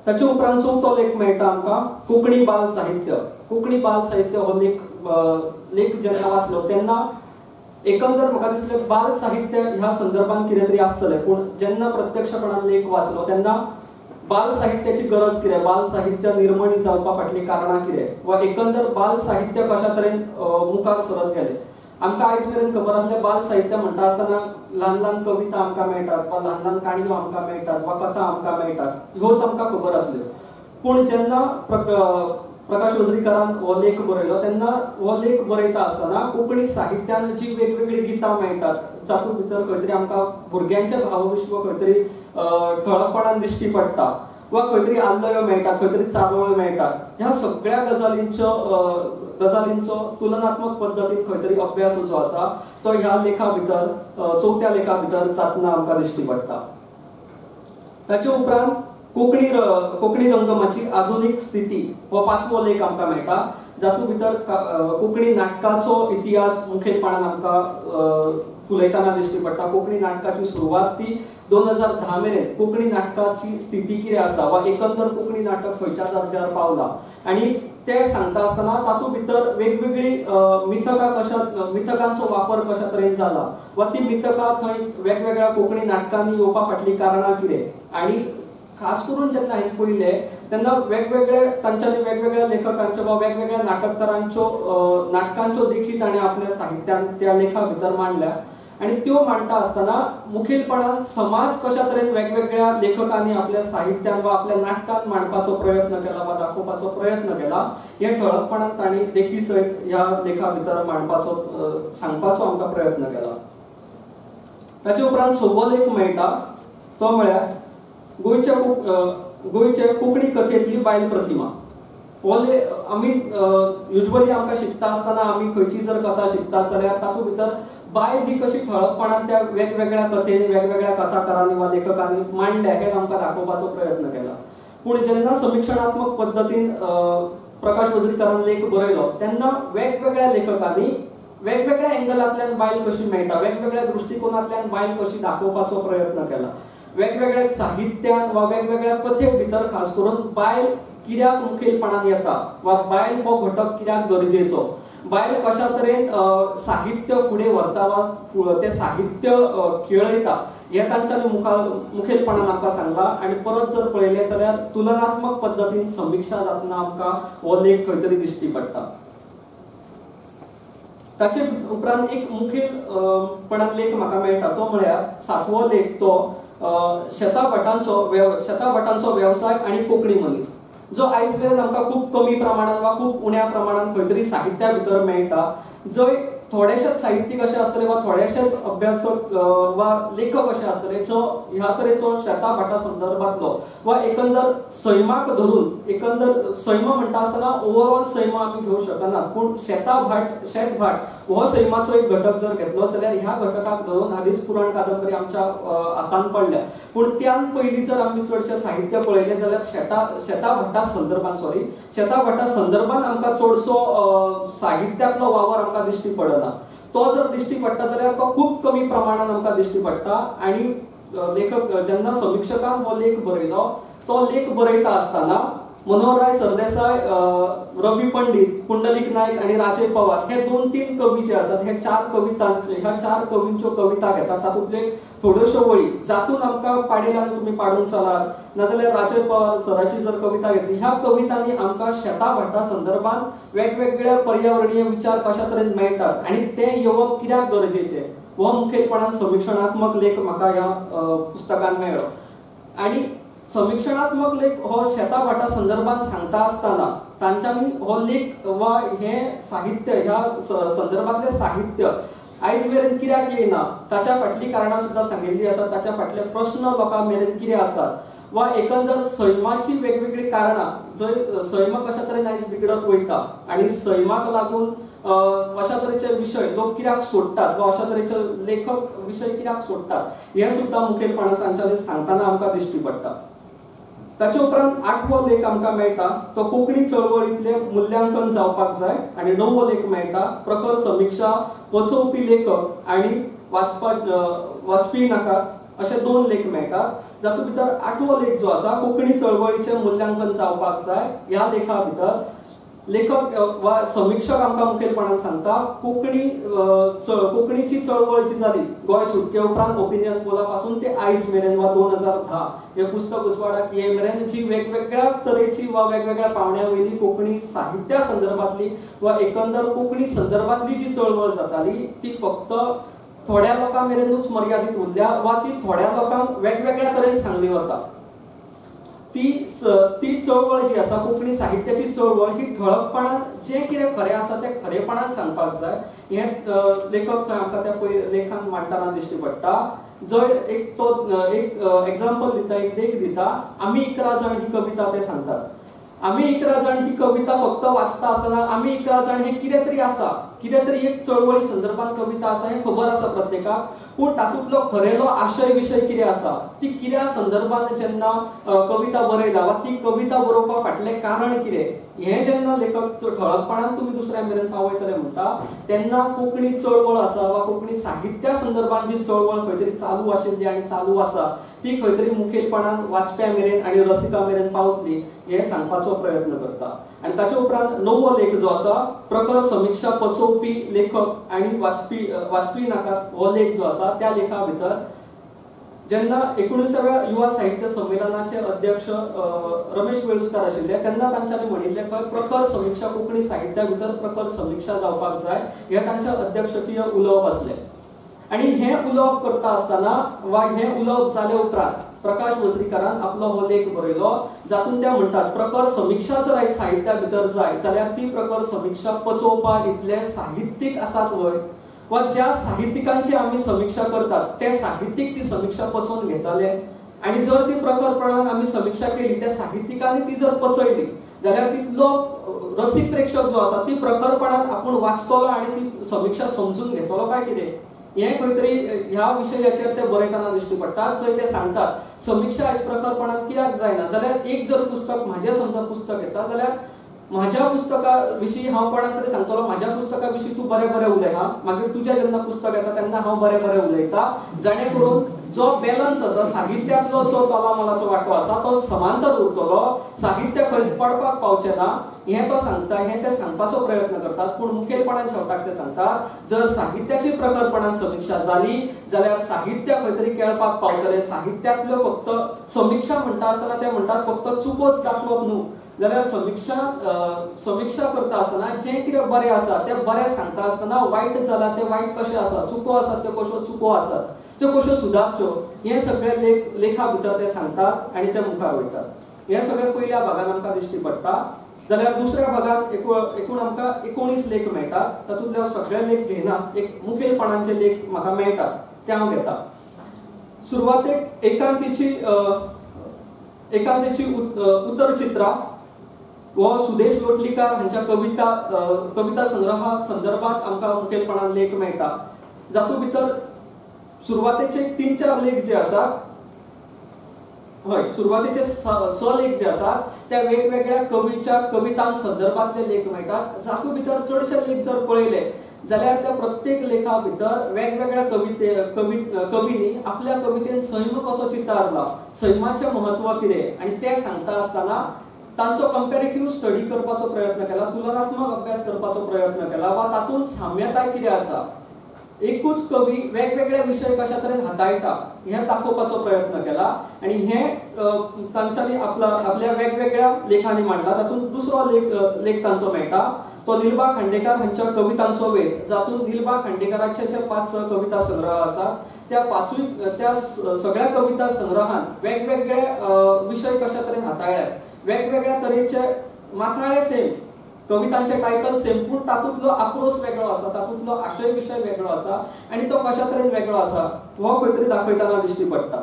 ताचे उपरांत चवथो लेख मेळटा आमकां कोंकणी बाल साहित्य, कोंकणी बाल साहित्य हो लेख जेन्ना वाचलो तेन्ना एकंदर म्हाका दिसलें बाल साहित्य ह्या संदर्भात कितें तरी आसतलें, पूण जेन्ना प्रत्यक्षपणान लेख वाचलो तेन्ना बाल साहित्याची गरज कितें, बाल साहित्य निर्मणी जावपा फाटलीं कारणां कितें वा एकंदर बाल साहित्य कशा तरेन मुखार सरत गेलें. आमकां आयज मेरेन खबर आसलें बाल साहित्य म्हणटा आसतना ल्हान ल्हान कविता आमकां मेळटात वा ल्हान ल्हान काणयो आमकां मेळटात वा कथा आमकां मेळटात, ह्योच आमकां खबर आसल्यो. पूण जेन्ना प्रकाश वजरीकरान हो लेख बरयलो तेन्ना हो लेख बरयता आसतना कोंकणी साहित्यान जी वेगवेगळीं गितां मेळटात जातूंत भितर खंय तरी आमकां भुरग्यांचें भावविश्व खंय तरी ठळकपणान दिश्टी पडटा वा खंय तरी आल्लयो मेळटात, खंय तरी चारोळ्यो मेळटात, ह्या सगळ्या गजालींचो तुलनात्मक पद्दतीन खंय तरी अभ्यास जो आसा तो ह्या लेखा भितर चवथ्या लेखा भितर जातना आमकां दिश्टी पडटा. ताचे उपरांत कोंकणी रंगमाची आधुनीक स्थिती हो पांचवो लेख आमकां मेळटा, जातूंत भितर कोंकणी नाटकाचो इतिहास मुखेलपणान आमकां फुलयतना दिश्टी पडटा. कोंकणी नाटकाची सुरवात ती 2010 मेरेन कोंकणी नाटकाची स्थिती कितें आसा वा एकंदर कोंकणी नाटक खंयच्या दर्जार पावला आनी ते सांगता आसतना तातूंत भितर वेगवेगळी मिथकां कशा मिथकांचो वापर कशा तरेन जाला वा ती मिथकां थंय वेगवेगळ्या कोंकणी नाटकांनी येवपा फाटलीं कारणां कितें आनी खास करून जेन्ना हांवें पळयलें तेन्ना वेगवेगळे तांच्यांनी वेगवेगळ्या लेखकांच्यो वा वेगवेगळ्या नाटककारांच्यो नाटकांच्यो देखी ताणें आपल्या साहित्यांत त्या लेखा भितर मांडल्या आनी त्यो मांडटा आसतना मुखेलपणान समाज कशा तरेन वेगवेगळ्या लेखकांनी आपल्या साहित्यांत वा आपल्या नाटकांत मांडपाचो प्रयत्न केला वा दाखोवपाचो प्रयत्न केला हें ठळकपणान तांणी देखी सयत ह्या लेखा भितर मांडपाचो सांगपाचो आमकां प्रयत्न केला. ताचे उपरांत सवो लेख मेळटा तो म्हळ्यार गोंयच्या कोंकणी कथेंतली बायल प्रतिमा. हो आमी युजवली आमकां शिकता आसतना आमी खंयची जर कथा शिकतात जाल्यार तातूंत भितर बायल ही कशी ठळकपणान त्या वेगवेगळ्या कथेंनी वेगवेगळ्या कथाकारांनी वा लेखकांनी मांडल्या हें आमकां दाखोवपाचो प्रयत्न केला. पूण जेन्ना समिक्षणात्मक पद्दतीन प्रकाश वजरीकरान लेख बरयलो तेन्ना वेगवेगळ्या लेखकांनी वेगवेगळ्या एंगलांतल्यान बायल कशी मेळटा, वेगवेगळ्या दृश्टिकोनांतल्यान बायल कशी दाखोवपाचो प्रयत्न केला. वेगवेगळ्या साहित्यान वा वेगवेगळ्या कथे भितर खास करून बायल कित्याक मुखेलपणान येता वा बायल हो घटक कित्याक गरजेचो, बायल कशा तरेन साहित्य फुडें व्हरता वा तें साहित्य खेळयता हें तांच्यांनी मुखेलपणान आमकां सांगलां. आनी परत जर पळयलें जाल्यार तुलनात्मक पद्दतीन समिक्षा जातना आमकां हो लेख खंय तरी दिश्टी पडटा. ताचे उपरांत एक मुखेलपणान लेख म्हाका मेळटा तो म्हळ्यार सातवो लेख, तो शेताभाटांचो वेवसाय आनी कोंकणी मनीस, जो आयज मेरेन आमकां खूब कमी प्रमाणान वा खूब उण्या प्रमाणान खंय तरी साहित्या भितर मेळटा, जंय थोडेशेच साहित्यीक अशे आसतले वा थोडेशेच अभ्यासक वा लेखक अशे आसतले जो ह्या तरेचो शेताभाटा संदर्भातलो वा एकंदर सैमाक धरून, एकंदर सैम म्हणटा आसतना ओवरऑल सैम आमी घेवंक शकना, पूण शेतभाट हो सैमाचो एक घटक जर घेतलो जाल्यार ह्या घटकाक धरून हालींच पुराण कादंबरी आमच्या हातान पडल्या, पूण त्यान पयलीं जर आमी चडशें साहित्य पळयलें जाल्यार शेताभाटा संदर्भान शेताभाटा संदर्भान आमकां चडसो साहित्यांतलो वावर आमकां दिश्टी पडना. तो जर दिश्टी पडटा जाल्यार तो खूब कमी प्रमाणान आमकां दिश्टी पडटा. आनी लेखक जेन्ना समिक्षकान हो लेख बरयलो तो लेख बरयता आसतना मनोहरराय सरदेसाय, रवी पंडित, पुंडलीक नायक आनी राजय पवार हे 2-3 कवी जे आसात हे ह्या चार कवींच्यो कविता घेतात, तातूंतले थोड्योश्यो वळी जातून आमकां पाडेलान तुमी पाडूंक चलात, नाजाल्यार राजय पवार सराची जर कविता घेतली, ह्या कवितांनी आमकां शेताभाटा संदर्भान वेगवेगळ्या पर्यावरणीय विचार कशा तरेन मेळटात आनी ते येवप कित्याक गरजेचें हो मुखेलपणान समिक्षणात्मक लेख म्हाका ह्या पुस्तकान मेळ्ळो. आनी समिक्षणात्मक लेख हो शेताभाटा संदर्भात सांगता आसतना तांच्यांनी हो लेख वा हें साहित्य ह्या संदर्भातलें साहित्य आयज मेरेन कित्याक येयना ताच्या फाटलीं कारणां सुद्दां सांगिल्लीं आसात, ताच्या फाटले प्रस्न लोकां मेरेन कितें आसात वा एकंदर सैमाची वेगवेगळीं कारणां जंय सैम कशा तरेन आयज बिगडत वयता आनी सैमाक लागून अशा तरेचे विशय लोक कित्याक सोडटात वा अशा तरेचे लेखक विशय कित्याक सोडटात हें सुद्दां मुखेलपणान तांच्यांनी सांगतना आमकां दिश्टी पडटा. ताचे उपरांत आठवो लेख आमकां मेळटा तो कोंकणी चळवळींतलें मुल्यांकन जावपाक जाय आनी णवो लेख मेळटा प्रखर समिक्षा पचोवपी लेखक आनी वाचपी नाकात अशे 2 लेख मेळटात. जातूंत भितर आठवो लेख जो आसा कोंकणी चळवळीचें मुल्यांकन जावपाक जाय ह्या लेखा भितर लेखक वा समिक्षक आमकां मुखेलपणान सांगता कोंकणी कोंकणीची चळवळ जी जाली गोंय सुटके उपरांत ओपिनियन पोला पासून ते आयज मेरेन वा 2010 हे पुस्तक उजवाडाक ये मेरेन जी वेगवेगळ्या तरेची वा वेगवेगळ्या पावण्या वयली कोंकणी साहित्या संदर्भातली वा एकंदर कोंकणी संदर्भातली जी चळवळ जाताली ती फक्त थोड्या लोकां मेरेनूच मर्यादीत उरल्या वा ती थोड्या लोकांक वेगवेगळ्या तरेन सांगली वता। ती चळवळ जी आसा कोंकणी साहित्याची चळवळ ही ठळकपणान जें कितें खरें आसा तें खरेपणान सांगपाक जाय हें लेखक थंय आमकां त्या लेखान मांडटना दिश्टी पडटा। जंय एक तो एक एग्जाम्पल दिता, एक देख दिता, आमी 11 जाण ही कविता ते सांगतात। आमी 11 जाण ही कविता फक्त वाचता आसतना आमी 11 जाण हे कितें तरी आसा, कितें तरी एक चळवळी संदर्भात कविता आसा हें खबर आसा प्रत्येकाक, पूण तातूंतलो खरेलो आशय विशय कितें आसा, ती कित्या संदर्भात जेन्ना कविता बरयला वा ती कविता बरोवपा फाटलें कारण कितें हें जेन्ना लेखक ठळकपणान तुमी दुसऱ्या मेरेन पावयतले म्हणटा तेन्ना कोंकणी चळवळ आसा वा कोंकणी साहित्या संदर्भात जी चळवळ खंय तरी चालू आशिल्ली आनी चालू आसा ती खंय तरी मुखेलपणान वाचप्या मेरेन आनी रसिका मेरेन पावतली हें सांगपाचो प्रयत्न करता। आनी ताचे उपरांत नवो लेख जो आसा प्रखर समिक्षा पचोवपी लेखक आनी वाचपी नाकात हो लेख जो आसा त्या लेखा भितर जेन्ना 19व्या युवा साहित्य संमेलनाचे अध्यक्ष रमेश वेळुस्कार आशिल्ले तेन्ना तांच्यांनी म्हणिल्लें खंय प्रखर समिक्षा कोंकणी साहित्या भितर प्रखर समिक्षा जावपाक जाय हें तांचें अध्यक्षकीय उलोवप आसलें। आनी हें उलोवप करता आसतना वा हें उलोवप जाले उपरांत प्रकाश वजरीकारान आपलो हो लेख बरयलो जातून ते म्हणटात प्रखर समिक्षा जर आयज साहित्या भितर जाय जाल्यार ती प्रखर समिक्षा पचोवपा इतले साहित्यीक आसात व्हय वा ज्या साहित्यिकांची आमी समिक्षा करतात ते साहित्यीक ती समिक्षा पचोवन घेतले आनी जर ती प्रखरपणान आमी समिक्षा केली त्या साहित्यिकांनी ती जर पचयली जाल्यार तितलो रसीक प्रेक्षक जो आसा ती प्रखरपणान आपूण वाचतलो आनी ती समिक्षा समजून घेतलो काय कितें हें खंय तरी ह्या विशयाचेर ते बरयतना दिश्टी पडटात। जंय ते सांगतात समिक्षा आयज प्रखरपणान कित्याक जायना जाल्यार एक जर पुस्तक म्हाजें समजा पुस्तक येता जाल्यार म्हाज्या पुस्तका विशीं हांव कोणाक तरी सांगतलो म्हाज्या पुस्तका विशीं तूं बरें बरें उलय हा, मागीर तुजें जेन्ना पुस्तक येता तेन्ना हांव बरें बरें उलयता, जाणे करून जो बॅलन्स आसा साहित्यांतलो जो तोलामोलाचो वांटो आसा तो समांतर उरतलो, साहित्य खंय पडपाक पावचें ना हें तो सांगता, हें ते सांगपाचो प्रयत्न करतात। पूण मुखेलपणान शेवटाक ते सांगतात जर साहित्याची प्रखरपणान समिक्षा जाली जाल्यार साहित्य खंय तरी केळपाक पावतलें। साहित्यांतल्यो फक्त समिक्षा म्हणटा आसतना ते म्हणटात फक्त चुकोच दाखोवप न्हू जाल्यार समिक्षा करता आसतना जें कितें बरें आसा तें बरें सांगता आसतना वायट जालां तें वायट कशें आसा, चुको आसात त्यो कश्यो चुको आसात त्यो कश्यो सुदारच्यो हें सगळें लेखा भितर ते सांगतात आनी ते मुखार वयतात। हें सगळें पयल्या भागान आमकां दिश्टी पडटा। जाल्यार दुसऱ्या भागान एकूण आमकां 19 लेख मेळटात, तातूंतले हांव सगळे लेख घेना, एक मुखेलपणांचे लेख म्हाका मेळटात ते हांव घेता। सुरवातेक एकांतीची उतरचित्रा हो सुदेश लोटलीकार हांच्या कविता संग्रहा संदर्भात आमकां मुखेलपणान लेख मेळटा। जातूंत भितर सुरवातेचे 3-4 लेख जे आसात, हय सुरवातेचे 6 लेख जे आसात त्या वेगवेगळ्या कवीच्या कवितां संदर्भातले लेख मेळटात। जातूंत भितर चडशे लेख जर पळयले जाल्यार त्या प्रत्येक लेखा भितर वेगवेगळ्या कवींनी आपल्या कवितेन सैम कसो चितारला, सैमाचें म्हत्व कितें आनी तें सांगता आसतना तांचो कंपॅरेटिव्ह स्टडी करपाचो प्रयत्न केला, तुलनात्मक अभ्यास करपाचो प्रयत्न केला वा तातूंत साम्यताय कितें आसा, एकूच कवी वेगवेगळे विशय कशा तरेन हाताळटा हें दाखोवपाचो प्रयत्न केला आनी हें तांच्यांनी आपल्या वेगवेगळ्या लेखांनी मांडला। तातूंत दुसरो लेख तांचो मेळटा तो निलबा खांडेकर हांच्या कवितांचो वेध, जातूंत निलबा खांडेकराचे जे 5 कविता संग्रह आसात त्या पांचूय त्या सगळ्या कविता संग्रहान वेगवेगळे विशय कशा तरेन हाताळ्यात, वेगवेगळ्या तरेचे माथाळे सेम, कवितांचे टायटल सेम, पूण तातूंतलो आक्रोश वेगळो आसा, तातूंतलो आशय विशय वेगळो आसा आनी तो कशा तरेन वेगळो आसा हो खंय तरी दाखयतना दिश्टी पडटा।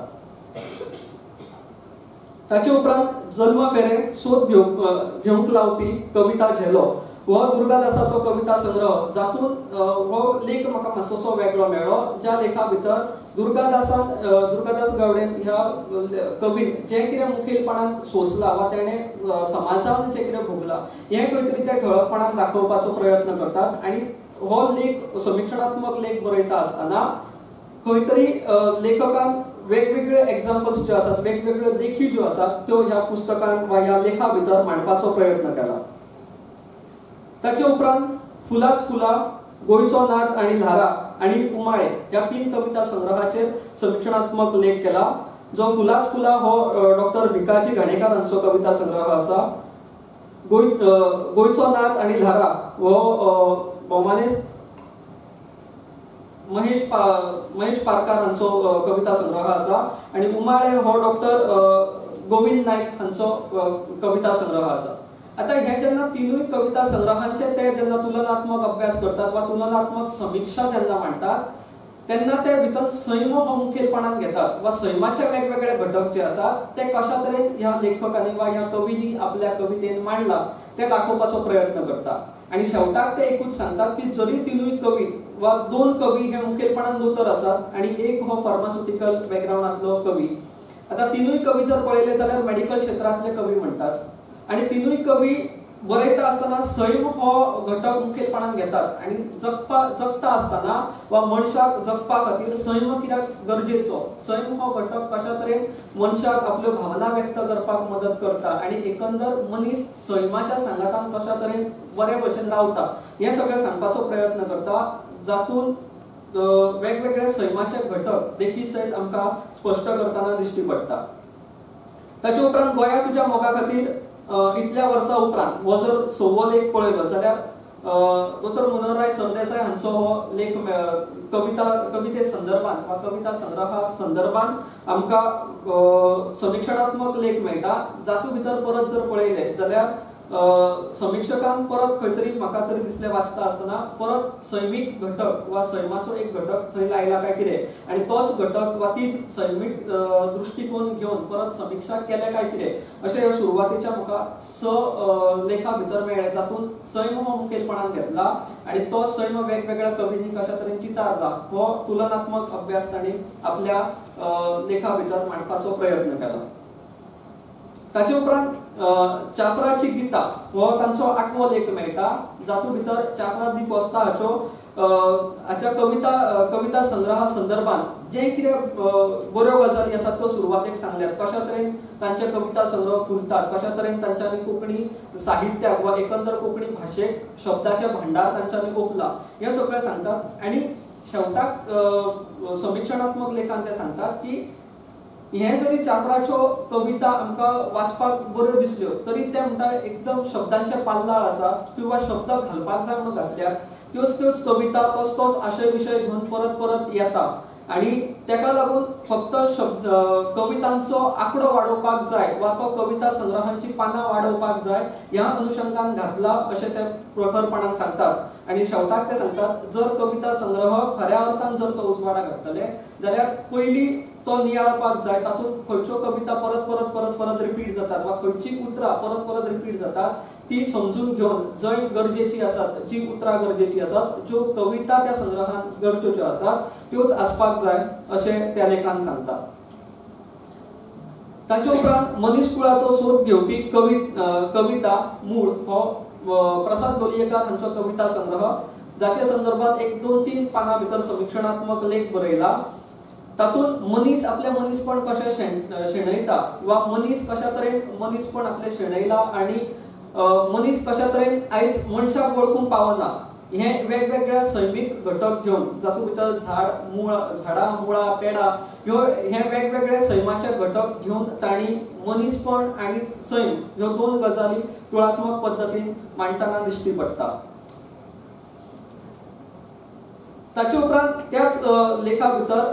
ताचे उपरांत जल्म फेरे सोद घेवंक लावपी कविता झेलो हो दुर्गादासाचो कविता संग्रह, जातूंत हो लेख म्हाका मातसो वेगळो मेळ्ळो, ज्या लेखा भितर दुर्गादास गावडे ह्या कवीन जें कितें मुखेलपणान सोंसलां वा तेणें समाजान जें कितें भोगलां हें खंय तरी ते ठळकपणान दाखोवपाचो प्रयत्न करतात आनी हो लेख समिक्षणात्मक लेख बरयता आसतना खंय तरी लेखकान वेगवेगळे एग्जाम्पल्स ज्यो आसात, वेगवेगळ्यो देखी ज्यो आसात त्यो ह्या पुस्तकान वा ह्या लेखा भितर मांडपाचो प्रयत्न केला। ताचे उपरांत फुलाच फुलां, गोंयचो नाच आनी ल्हारा आनी उमाळे ह्या 3 कविता संग्रहाचेर समिक्षणात्मक लेख केला. जो फुलाच फुलां हो डॉक्टर भिकाजी घाणेकार हांचो कविता संग्रह आसा. गोंयचो नाच आनी ल्हारा हो भोवमानेस्त महेश पारकार हांचो कविता संग्रह आसा आनी उमाळे हो डॉक्टर गोविंद नायक हांचो कविता संग्रह आसा. आता हे जेन्ना तिनूय कविता संग्रहांचे ते जेन्ना तुलनात्मक अभ्यास करतात वा तुलनात्मक समिक्षा जेन्ना मांडटात तेन्ना ते भितर सैम हो मुखेलपणान घेतात वा सैमाचे वेगवेगळे घटक जे आसात ते कशा तरेन ह्या लेखकांनी वा ह्या कवींनी आपल्या कवितेन मांडला ते दाखोवपाचो प्रयत्न करता. आनी शेवटाक ते एकूच सांगतात की जरी तिनूय कवी वा 2 कवी हे मुखेलपणान दोतोर आसात आनी एक हो फार्मास्युटिकल बॅकग्रावंडांतलो कवी. आता तिनूय कवी जर पळयले जाल्यार मेडिकल क्षेत्रांतले कवी म्हणटात आनी तिनूय कवी बरयता आसतना सैम हो घटक मुखेलपणान घेतात आनी जगता आसतना वा मनशाक जगपा खातीर सैम कित्याक गरजेचो, सैम हो घटक कशा तरेन मनशाक आपल्यो भावना व्यक्त करपाक मदत करता आनी एकंदर मनीस सैमाच्या सांगातान कशा तरेन बरे भशेन रावता हें सगळें सांगपाचो प्रयत्न करता, जातूंत वेगवेगळे सैमाचे घटक देखी सयत आमकां स्पश्ट करतना दिश्टी पडटा. ताचे उपरांत गोंया तुज्या मोगा खातीर इतल्या वर्सां उपरांत हो जर सवो लेख पळयलो जाल्यार दोतोर मनोहरराय सरदेसाय हांचो हो लेख कविते संदर्भात वा कविता संग्रहा संदर्भात आमकां समिक्षणात्मक लेख मेळटा. जातूंत भितर परत जर पळयले जाल्यार समिक्षकान परत खंय तरी म्हाका तरी दिसलें वाचता आसतना परत सैमीक घटक वा सैमाचो एक घटक थंय लायला काय कितें आनी तोच घटक वा तीच सैमीक दृश्टिकोन घेवन परत समिक्षा केल्या काय कितें अशें ह्या सुरवातेच्या म्हाका 6 लेखा भितर मेळ्ळें, जातूंत सैम हो मुखेलपणान घेतला आनी तो सैम वेगवेगळ्या कवींनी कशा तरेन चितारला हो तुलनात्मक अभ्यास तांणी आपल्या लेखा भितर मांडपाचो प्रयत्न केला. ताचे उपरांत चाफ्राची गीता हो तांचो 8वो लेख मेळटा, जातूंत भितर चाफ्रा दी कोस्ता हाच्यो हाच्या कविता संग्रहा संदर्भात जे कितें बऱ्यो गजाली आसात त्यो सुरवातेक सांगल्यात, कशा तरेन तांचे कविता संग्रह फुलतात, कशा तरेन तांच्यांनी कोंकणी साहित्याक वा एकंदर कोंकणी भाशेक शब्दाचें भांडार तांच्यांनी ओंपलां हें सगळें सांगतात. आनी शेवटाक समिक्षणात्मक लेखान ते सांगतात की हे जरी चाफ्राच्यो कविता आमकां वाचपाक बऱ्यो दिसल्यो तरी ते म्हणटा एकदम शब्दांचे पाल्लाळ आसा किंवा शब्द घालपाक जाय म्हणून घातल्यात त्योच त्योच कविता तोच तोच आशय विशय घेवन परत परत येता आनी तेका लागून फक्त शब्द कवितांचो आंकडो वाडोवपाक जाय वा तो कविता संग्रहांची पानां वाडोवपाक जाय ह्या अनुशंगान घातला अशें ते प्रखरपणान सांगतात. आनी शेवटाक ते सांगतात जर कविता संग्रह खऱ्या अर्थान जर तो उजवाडाक हाडटले जाल्यार पयलीं तो नियाळपाक जाय, तातूंत खंयच्यो कविता परत परत परत परत रिपीट जातात वा खंयची उतरां परत परत रिपीट जातात ती समजून घेवन जंय गरजेची आसात, जी उतरां गरजेची आसात, ज्यो कविता त्या संग्रहांत गरजेच्यो आसात त्योच आसपाक जाय अशें त्या लेखान सांगता. ताचे उपरांत मनीस कुळाचो सोद घेवपी कविता मूळ हो प्रसाद लोलयेकार हांचो कविता संग्रह, जाचे संदर्भात 1 2 3 पानां भितर समिक्षणात्मक लेख बरयला. तातूंत मनीस आपलें मनीसपण कशें शेणयता वा मनीस कशा तरेन मनीसपण आपलें शेणयला आनी मनीस कशा तरेन आयज मनशाक वळखूंक पावना हे वेगवेगळ्या सैमीक घटक घेवन, जातूंत भितर झाड मुळां, झाडां मुळां पेडां ह्यो हे वेगवेगळे सैमाचे घटक घेवन तांणी मनीसपण आनी सैम ह्यो 2 गजाली तुळात्मक पद्दतीन मांडटना दिश्टी पडटा. ताचे उपरांत त्याच लेखा भितर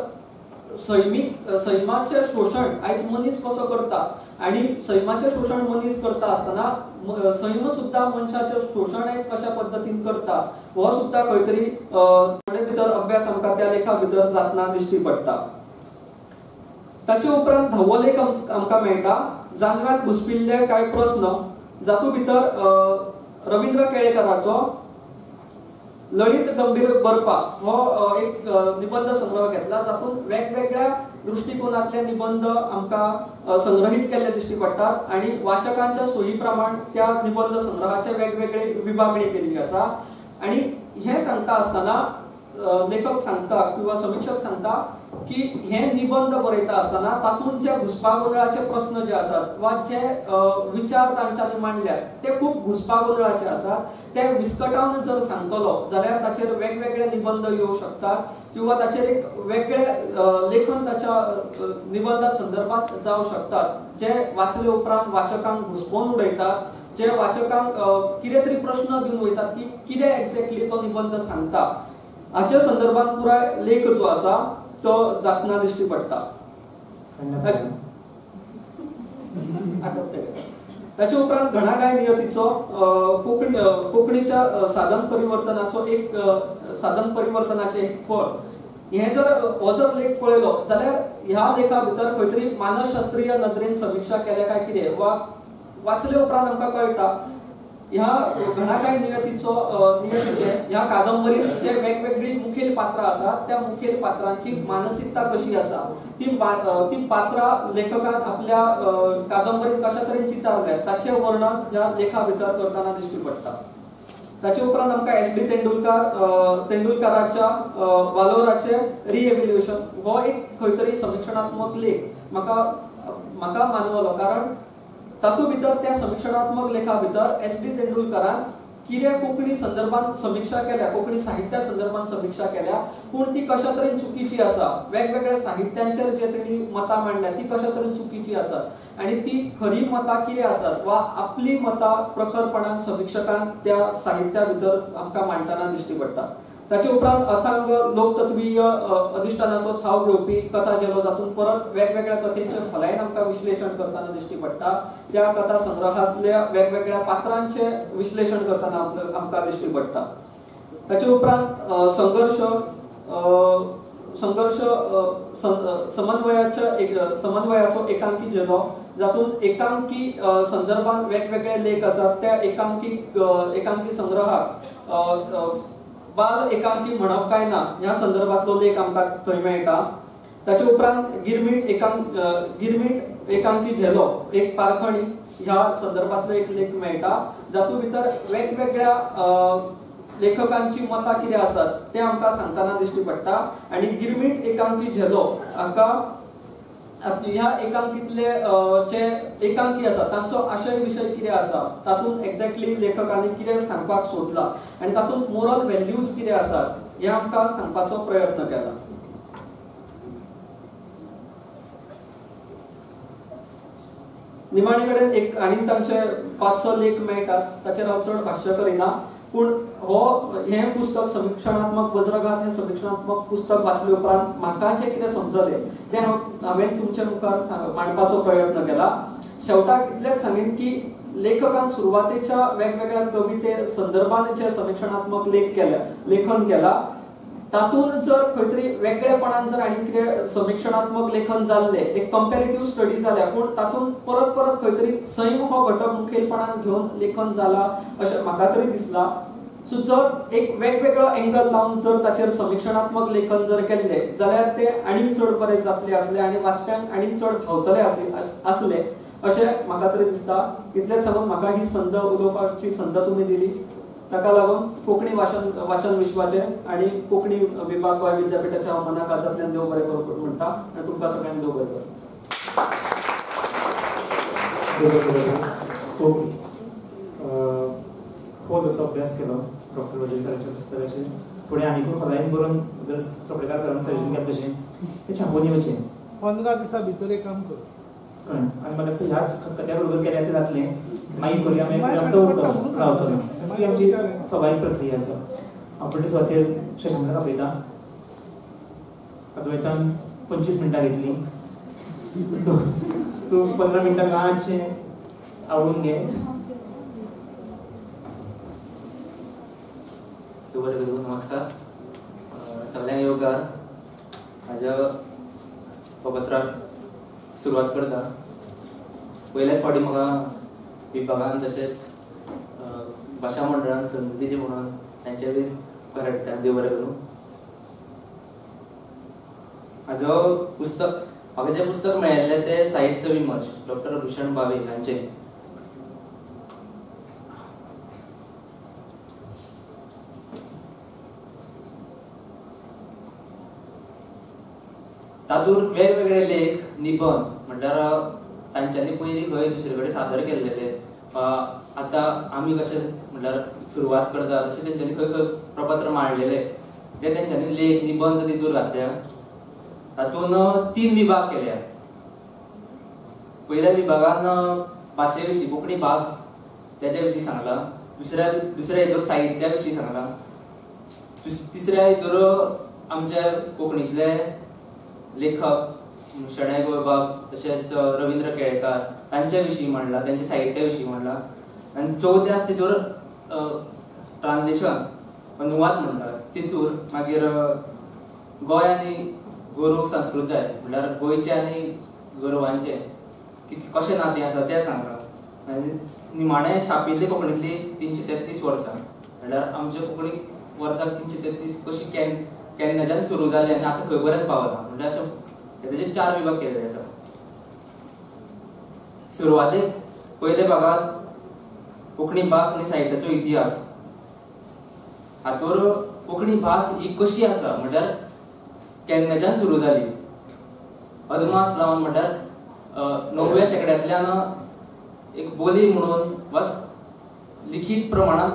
सैमाचें शोशण आयज मनीस कसो करता आनी सैमाचें शोशण मनीस करता आसतना सैम सुद्दां मनशाचें शोशण आयज कशा पद्दतीन करता हो सुद्दां खंय तरी थोडे भितर अभ्यास आमकां त्या लेखा भितर जातना दिश्टी पडटा. ताचे उपरांत धावो लेख आमकां मेळटा जानव्यांत घुसपिल्ले कांय प्रस्न, जातूंत भितर रविंद्र केळेकाराचो ललित गंभीर बरपा हो एक निबंध संग्रह घेतला, जातूंत वेगवेगळ्या दृश्टिकोनांतले निबंध आमकां संग्रहीत केल्ले दिश्टी पडटात आनी वाचकांच्या सोयी प्रमाण त्या निबंध संग्रहाचे वेगवेगळे विभागणी केल्ली आसा. आनी हें सांगता आसतना लेखक सांगता किंवा समिक्षक सांगता की हे निबंध बरयता आसतना तातूंत जे घुस्पागोंदळाचे प्रस्न जे आसात वा जे विचार तांच्यांनी मांडल्यात ते खूब घुस्पागोंदळाचे आसात. ते विस्कटावन जर सांगतलो जाल्यार ताचेर वेगवेगळे निबंध येवं शकतात किंवा ताचेर एक वेगळे लेखन ताच्या निबंधा संदर्भात जावं शकतात, जे वाचले उपरांत वाचकांक घुस्पोवन उडयतात, जे वाचकांक कितें तरी प्रश्न दिवन वयतात की कितें एक्झॅक्टली तो निबंध सांगता. हाच्या संदर्भात पुराय लेख जो आसा तो जातना दिश्टी पडटा. ताचे उपरांत घणाघाय नियतीचो कोंकणीच्या साधन परिवर्तनाचो एक साधन परिवर्तनाचें एक फळ हें जर हो जर लेख पळयलो जाल्यार ह्या लेखा भितर खंय तरी मानसशास्त्रीय नदरेन समिक्षा केल्या काय कितें वा वाचले उपरांत आमकां कळटा ह्या घणाघाय नियतीचो नियतीचे ह्या कादंबरीत जे वेगवेगळी मुखेल पात्रां आसात त्या मुखेल पात्रांची मानसिकता कशी आसा, ती पात्रां लेखकान आपल्या कादंबरीत कशा तरेन चितारल्यात ताचें वर्णन ह्या लेखा भितर करतना दिश्टी पडटा. ताचे उपरांत आमकां एस डी तेंडुलकाराच्या वालोराचे रिएव्हल्युएशन हो एक खंय तरी समिक्षणात्मक लेख म्हाका मानवलो, कारण तातूंत भितर त्या समिक्षणात्मक लेखा भितर एस डी तेंडुलकारान कितें कोंकणी संदर्भात समिक्षा केल्या, कोंकणी साहित्या संदर्भात समिक्षा केल्या, पूण ती कशा तरेन चुकीची आसा, वेगवेगळ्या साहित्यांचेर जे तेणी मतां मांडल्या ती कशा तरेन चुकीची आसात आनी ती खरी मतां कितें आसात वा आपली मतां प्रखरपणान समिक्षकान त्या साहित्या भितर आमकां मांडटना दिश्टी पडटा. ताचे उपरांत अथांग लोकतत्वीय अधिश्ठानाचो थाव घेवपी कथा झेलो जातूंत परत वेगवेगळ्या कथेंचें खोलायेन आमकां विश्लेशण करतना दिश्टी पडटा. त्या कथा संग्रहांतल्या वेगवेगळ्या पात्रांचें विश्लेशण करतना आमकां दिश्टी पडटा. ताचे उपरांत संघर्श संघर्श समन्वयाचो एकांकी झेलो जातूंत एकांकी संदर्भात वेगवेगळे लेख आसात. त्या एकांकी संग्रहाक बाल एकांकी म्हणप काय ना ह्या संदर्भातलो लेख आमकां थंय मेळटा. ताचे उपरांत गिरमीट एकांकी झेलो एक पारखणी ह्या संदर्भातलो एक लेख मेळटा, जातूंत भितर वेगवेगळ्या लेखकांची मतां कितें आसात तें आमकां सांगतना दिश्टी पडटा. आनी गिरमीट एकांकी झेलो हाका ह्या एकांकीतले जे एकांकी आसा तांचो आशय विशय कितें आसा, तातूंत एक्झॅक्टली लेखकांनी कितें सांगपाक सोदलां आनी तातूंत मोरल व्हॅल्यूज कितें आसात हें आमकां सांगपाचो प्रयत्न केला. निमाणे कडेन एक आनी तांचे 5-6 लेख मेळटात, ताचेर हांव चड भाश्य करिना, पूण हो हें पुस्तक समिक्षणात्मक वज्रघात हें समिक्षणात्मक पुस्तक वाचले उपरांत म्हाका जें कितें समजलें तें हांवें तुमच्या मुखार मांडपाचो प्रयत्न केला. शेवटाक इतलेंच सांगीन की लेखकान सुरवातेच्या वेगवेगळ्या कविते संदर्भात जे समिक्षणात्मक लेख केल्या लेखन केला तातूंत जर खंय तरी वेगळेपणान जर आनी कितें समिक्षणात्मक लेखन जाल्लें, एक कंपॅरेटिव्ह स्टडी जाल्या, पूण तातूंत परत परत खंय तरी सैम हो घटक मुखेलपणान घेवन लेखन जाला अशें म्हाका तरी दिसलां. सो जर एक वेगवेगळो एंगल लावन जर ताचेर समिक्षणात्मक लेखन जर केल्लें जाल्यार तें आनीक चड बरें जातलें आसलें आनी वाचप्यांक आनीक चड भावतलें आसलें अशें म्हाका तरी दिसता. इतलेंच सांगून म्हाका ही संद उलोवपाची संद तुमी दिली ताका लागून कोंकणी वाचन विश्वाचें आनी कोंकणी विभाग गोंय विद्यापीठाच्या हांव मना काळजांतल्यान देव बरें करूं म्हणटा आनी तुमकां सगळ्यांक देव बरें करूं. खूब खोल असो अभ्यास केलो डॉक्टर वझेकराच्या पुस्तकाचेर. फुडें आनीकूय खोलायेन बरोवन जर चोपडेकार सरान सजेशन केलें तशें तें छापून येवचें. 15 दिसां भितर एक काम करूं. कळ्ळें? आनी म्हाका दिसता ह्याच खतखत्या बरोबर केल्यार तें जातलें, मागीर करुया, मागीर तो उरतलो जावचो ना. ती आमची सवाय प्रक्रिया आसा. हांव फुडले सुवातेर शशांकाक आपयता. अद्वैतान 25 मिनटां घेतली, तूं 15 मिनटां मातशें आवडून घे. बरें करूं. नमस्कार सगळ्यांक येवकार. म्हाज्या पत्राक सुरवात करता. पयल्याच फावटी म्हाका विभागान तशेंच भाशा मंडळान संद दिली म्हणून तांचे बी उपकार हाडटा. देव बरें करूं. म्हाजो पुस्तक म्हाका जें पुस्तक मेळिल्लें तें साहित्य विमर्श डॉक्टर भूषण भावे हांचें. तातूंत वेगवेगळे लेख, निबंद म्हणल्यार तांच्यांनी पयलीं खंय दुसरे कडेन सादर केल्लेले, आतां आमी कशें म्हणल्यार सुरवात करता तशें तेंच्यांनी खंय खंय प्रपत्र मांडलेले ते तेंच्यांनी लेख निबंद तितूर घातल्या. तातूंत 3 विभाग केल्या. पयल्या विभागान भाशे विशीं, कोंकणी भास तेच्या विशीं सांगलां, दुसऱ्या हितूर साहित्या विशीं सांगलां, तिसऱ्या हितूर आमच्या कोंकणींतले लेखक शणै गोंयबाब तशेंच रविंद्र केळेकार तांच्या विशीं म्हणलां, तांच्या साहित्या विशीं म्हणलां, आनी चवथें आसा तितूर ट्रान्सलेशन अनुवाद म्हणटा तितूर मागीर गोंय आनी गोरव संस्कृताय म्हणल्यार गोंयचें आनी गोरवांचें कशें नातें आसा तें सांगलां. आनी निमाणें छापिल्ली कोंकणींतली 333 वर्सां म्हणल्यार आमच्या कोंकणी वर्साक 333 कशी केन्नाच्यान सुरू जालें आनी आतां खंय पर्यंत पावलां म्हणल्यार अशें तेजे 4 विभाग केल्ले आसा. सुरवातेक पयल्या भागांत कोंकणी भास आनी साहित्याचो इतिहास, हातूर कोंकणी भास ही कशी आसा म्हणल्यार केन्नाच्यान सुरू जाली अदमास लावन म्हणल्यार 9व्या शेंकड्यांतल्यान एक बोली म्हणून वा लिखीत प्रमाणांत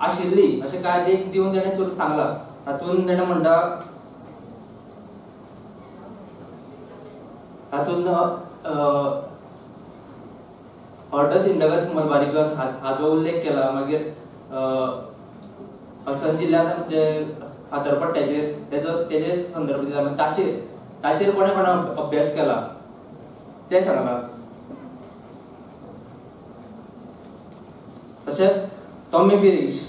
आशिल्ली अशें कांय देख दिवन तेणें सांगलां. तातूंत तेणें म्हणटा, तातूंत हॉर्टस इंडकस मलबारिकस हाचो उल्लेख केला. मागीर हसन जिल्ल्यांत जे फातरपट्ट्याचेर तेजे संदर्भ दिला, ताचेर कोणें कोणें अभ्यास केला तें सांगलां. तशेंच टॉमी पिरीश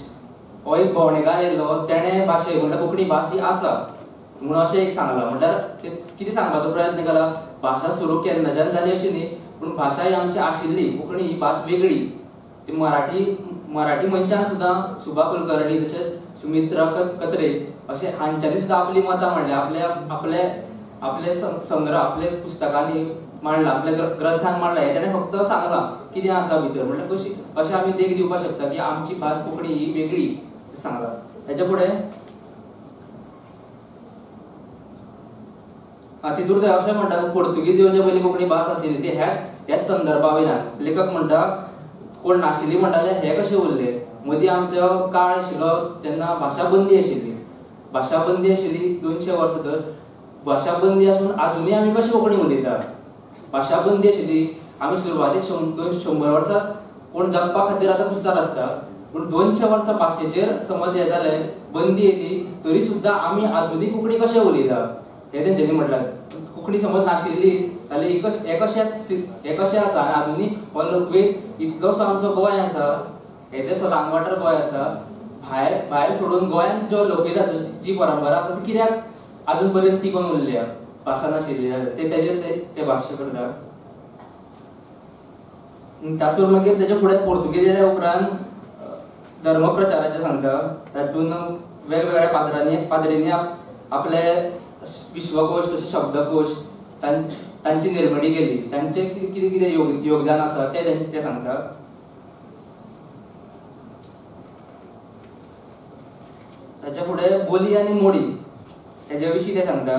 हो एक भोंवडेकार येयल्लो, तेणें भाशे म्हणल्यार कोंकणी भास ही आसा म्हणून अशें एक सांगलां. म्हणल्यार कितें सांगपाचो प्रयत्न केला, भाशा सुरू केन्नाच्यान जाली अशी न्ही, पूण भाशा ही आमची आशिल्ली, कोंकणी ही भास वेगळी. ती मराठी मनशान सुद्दां सुभा कुलकर्णी तशेंच सुमित्रा कत्रे अशें हांच्यांनी सुद्दां आपली मतां मांडल्या, आपले आपले संग्रह आपले पुस्तकांनी मांडला, आपल्या ग्रंथान मांडला. हें तेणें फक्त सांगलां कितें आसा भितर, म्हणल्यार कशी अशें आमी देख दिवपाक शकता की आमची भास कोंकणी ही वेगळी सांगलां. हेच्या फुडें तितूर ते अशें म्हणटा पोर्तुगीज येवचे पयलीं कोंकणी भास आशिल्ली ती ह्याच संदर्भा वयल्यान लेखक म्हणटा कोण नाशिल्ली म्हणटाले हे कशें उरले. मदीं आमचो काळ आशिल्लो जेन्ना भाशा बंदी आशिल्ली, भाशा बंदी आशिल्ली 200 वर्सां, तर भाशा बंदी आसून आजुनूय आमी कशी कोंकणी उलयता. भाशा बंदी आशिल्ली आमी सुरवातेक 100 वर्सां कोण जगपा खातीर आतां कुस्तार आसता, पूण 200 वर्सां भाशेचेर समज हें जालें, बंदी येयली तरी सुद्दां आमी आजुनूय कोंकणी कशें उलयता हें तेंच्यांनी म्हणलां. कोंकणी समज नाशिल्ली जाल्यार हें कशें आसा आनी आजुनूय हो लोकवेद इतलोसो आमचो गोंय आसा, येदेसो रानवाटर गोंय आसा, भायर सोडून गोंयांत जो लोकवेदाचो जी परंपरा आसा ती कित्याक आजून पर्यंत टिकून उरल्या भाशा नाशिल्ली जाल्यार ते तेजेर ते भाश्य करता. तातूंत मागीर तेच्या फुडें पोर्तुगीज येयल्या उपरांत धर्मप्रचाराचें सांगता. तातूंत वेगवेगळ्या पाद्रींनी आपले विश्वकोश तशें शब्दकोश तांची निर्मणी केली, तांचें कितें कितें योगदान आसा तें सांगता. ताच्या फुडें बोली आनी मोडी हेजे विशीं ते सांगता.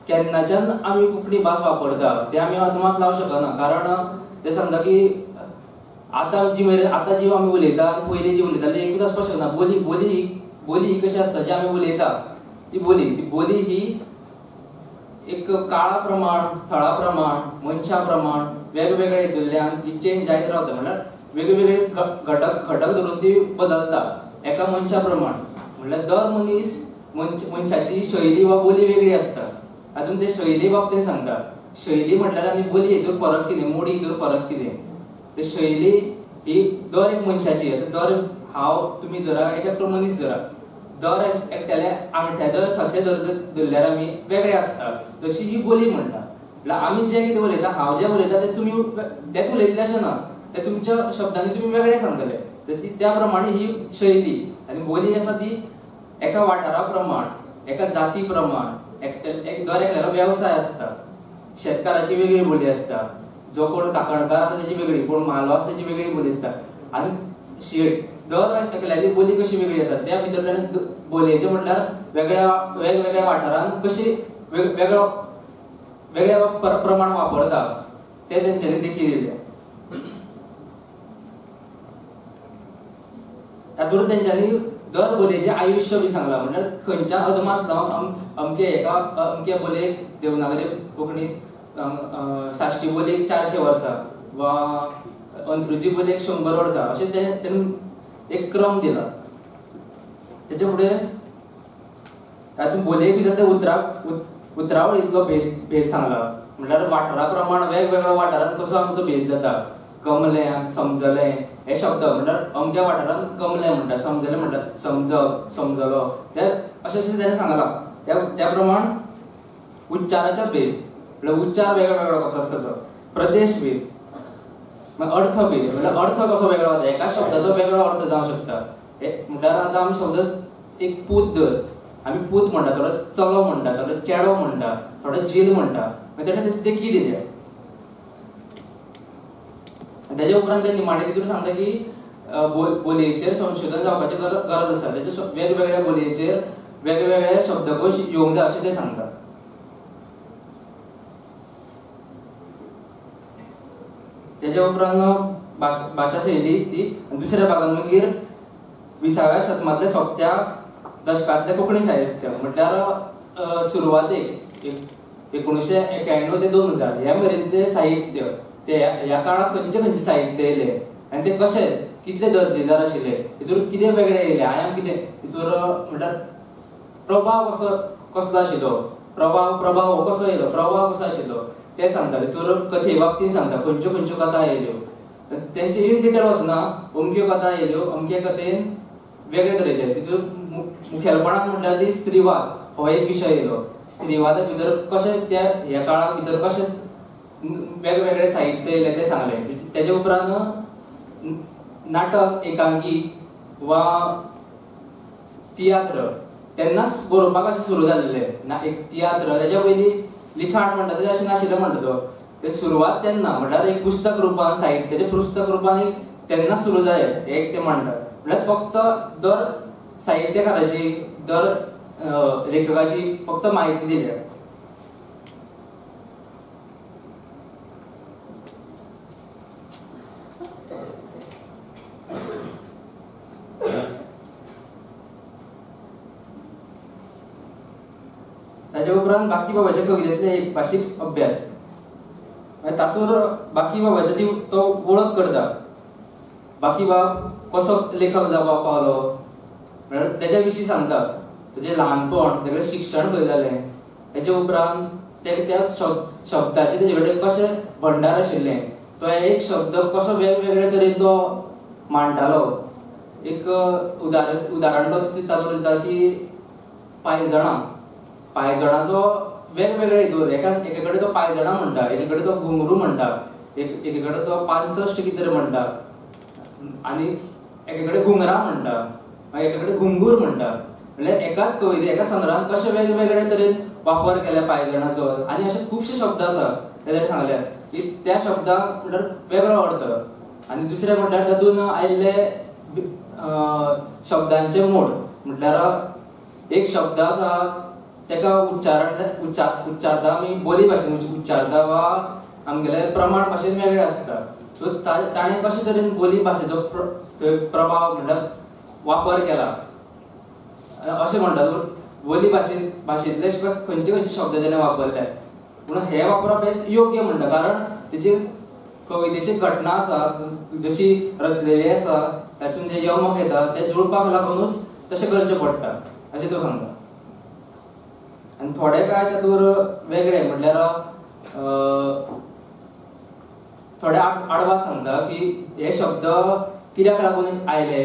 केन्नाच्यान आमी कोंकणी भास वापरता ते आमी अदमास लावंक शकना, कारण ते सांगता की आतां जी मेरेन आतां जी आमी उलयता आनी पयलीं जी उलयताली एकूच आसपाक शकना. बोली बोली बोली ही कशी आसता, जी आमी उलयता ती बोली, ती बोली ही एक काळा प्रमाण, थळा प्रमाण, मनशा प्रमाण वेगवेगळे हितूंतल्यान ही चेंज जायत रावता. म्हणल्यार वेगवेगळे घटक घटक धरून ती बदलता एका मनशा प्रमाण. म्हणल्यार दर मनीस मनशाची शैली वा बोली वेगळी आसता. तातूंत ते शैली बाबतींत सांगता. शैली म्हटल्यार आनी बोली हितूर फरक कितें, मोडी हितूर फरक कितें. ते शैली ही दर एक मनशाची, दर हांव तुमी धरा एक एकटो मनीस धरा, दर एकट्याल्या आंगठ्याचो ठशे धरल्यार आमी वेगळे आसता, तशी ही बोली म्हणटा. म्हणल्यार आमी जें कितें उलयता, हांव जें उलयता तें तुमी तेंच उलयतलें अशें ना, तें तुमच्या शब्दांनी तुमी वेगळें सांगतले. तशी त्या प्रमाणे ही शैली आनी बोली आसा ती एका वाठारा प्रमाण, एका जाती प्रमाण, दर एकल्यालो वेवसाय आसता. शेतकाराची वेगळी बोली आसता, जो कोण काकणकार आसा तेजी वेगळी, कोण म्हालो आसा तेजी वेगळी बोली आसता. आनी शेड दर एकल्याली बोली कशी वेगळी आसा त्या भितर ताणें बोलयेचे म्हटल्यार वेगळ्या वेगवेगळ्या वाठारांत कशी वेगळो वेगळ्या प्रमाण वापरता ते तेंच्यांनी देखी दिल्या. तातूंत तेंच्यांनी दर बोलयेचें आयुश्य बी सांगलां म्हटल्यार खंयच्या अदमास लावन अमके एका अमक्या बोलयेक देवनागरी कोंकणीत साश्टी बोलयेक 400 वर्सां वा अंत्रुजी बोलयेक 100 वर्सां अशें तेणें एक क्रम दिला. तेच्या फुडें तातूंत बोलये भितर ते उतरावळींतलो भेद सांगला म्हटल्यार वाठारा प्रमाण वेगवेगळ्या वाठारांत कसो आमचो भेद जाता. गमलें समजलें हे शब्द म्हटल्यार अमक्या वाठारांत गमलें म्हणटा समजलें म्हणटा समजप समजलो ते अशें अशें तेणें सांगलां. त्या प्रमाण उच्चाराचो भेद म्हळ्यार उच्चार वेगळो वेगळो कसो आसता तो प्रदेश भेद मागीर अर्थ भेद म्हळ्यार अर्थ कसो वेगळो जाता एका शब्दाचो वेगळो अर्थ जावंक शकता. म्हटल्यार आतां आमी शब्द एक पूत धर आमी पूत म्हणटा थोडो चलो म्हणटा थोडो चेडो म्हणटा थोडो झील म्हणटा मागीर तेणें देखी दिल्या. तेज्या उपरांत ते निमाणे तितून सांगता की बोलयेचेर संशोधन जावपाची गरज आसा तेजे वेगवेगळ्या बोलयेचेर वेगवेगळे शब्दकोश येवंक जाय अशें ते सांगता. तेज्या उपरांत भाशा शैली ती दुसऱ्या भागान मागीर 20व्या शतमानांतल्या सोंपत्या दशकांतलें कोंकणी साहित्य म्हटल्यार सुरवातेक 1991 ते 2000 ह्या मेरेनचें साहित्य ते ह्या काळांत खंयचे खंयचे साहित्य येयलें आनी ते कशें कितले दर्जेदार आशिल्ले तितूर कितें वेगळें येयलें आयाम कितें तितूर म्हटल्यार प्रभाव कसो कसलो आशिल्लो प्रभाव हो कसो येयलो प्रभाव कसो आशिल्लो ते सांगता. तितूर कथे बाबतींत सांगता खंयच्यो खंयच्यो कथा येयल्यो तेंचे इन डिटेल वचना अमक्यो कथा येयल्यो अमके कथेन वेगळे तरेचे तितूर मुखेलपणान म्हटल्यार ती स्त्रीवाद हो एक विशय येयलो. स्त्रीवादा भितर कशें त्या ह्या काळा भितर कशें वेगवेगळे साहित्य येयलें तें सांगलें. तेजे उपरांत नाटक एकांकी वा तियात्र तेन्नाच बरोवपाक अशें सुरू जाल्लें ना एक तियात्र तेज्या पयलीं लिखाण म्हणटा तें अशें नाशिल्लें म्हणटा तो ते सुरवात तेन्ना म्हटल्यार एक पुस्तक रुपान साहित्याचें पुस्तक रुपान एक तेन्ना सुरू जालें एक ते म्हणटात. म्हटल्यार फक्त दर साहित्यकाराची दर लेखकाची फक्त म्हायती दिल्या. ताजे उपरांत बाकीबाबाच्या कवितेंतले एक भाशीक अभ्यास तातूंत बाकीबाबाची ती तो वळख करता बाकीबाब कसो लेखक जावपाक पावलो म्हळ्यार तेज्या विशीं सांगता तेजें ल्हानपण तेगेलें शिक्षण खंय जालें तेजे उपरांत त्या शब्दाचें तेजे कडेन कशें भंडार आशिल्लें तो एक शब्द कसो वेगवेगळे तरेन तो मांडटालो. एक उदाहरण तो तातूंत दिता की पांयजणां पांयजणाचो वेगवेगळे हितूर एके कडेन तो पांयजणां म्हणटा एके कडेन तो घुंगरू म्हणटा एके कडेन तो 65 कितें तरी म्हणटा आनी एके कडेन घुंगरां म्हणटा मागीर एके कडेन घुंगूर म्हणटा. म्हणल्यार एकाच कविते एका संग्रहान कशे वेगवेगळे तरेन वापर केल्या पांयजणाचो आनी अशे खुबशे शब्द आसा तेजेर सांगल्यात की त्या शब्दाक म्हणल्यार वेगळो अर्थ. आनी दुसरें म्हणल्यार तातूंत आयिल्ले शब्दांचे मोड म्हटल्यार एक शब्द आसा तेका उच्चारता आमी बोली भाशेन उच्चारता वा आमगेले प्रमाण भाशेन वेगळें आसता. सो ताणें कशे तरेन बोली भाशेचो प्रभाव म्हणल्यार वापर केला अशें म्हणटात. बोली भाशेंतले खंयचे खंयचे शब्द तेणें वापरले पूण हे वापरप हें योग्य म्हणटा कारण तेजी कवितेची घटना आसा जशी रचलेली आसा तातूंत जे यमक येता ते जुळपाक लागुनूच तशें करचें पडटा अशें तो सांगता. आनी थोडे काय तातूंत वेगळे म्हटल्यार थोडे आडवाद सांगता की हे शब्द कित्याक लागून आयले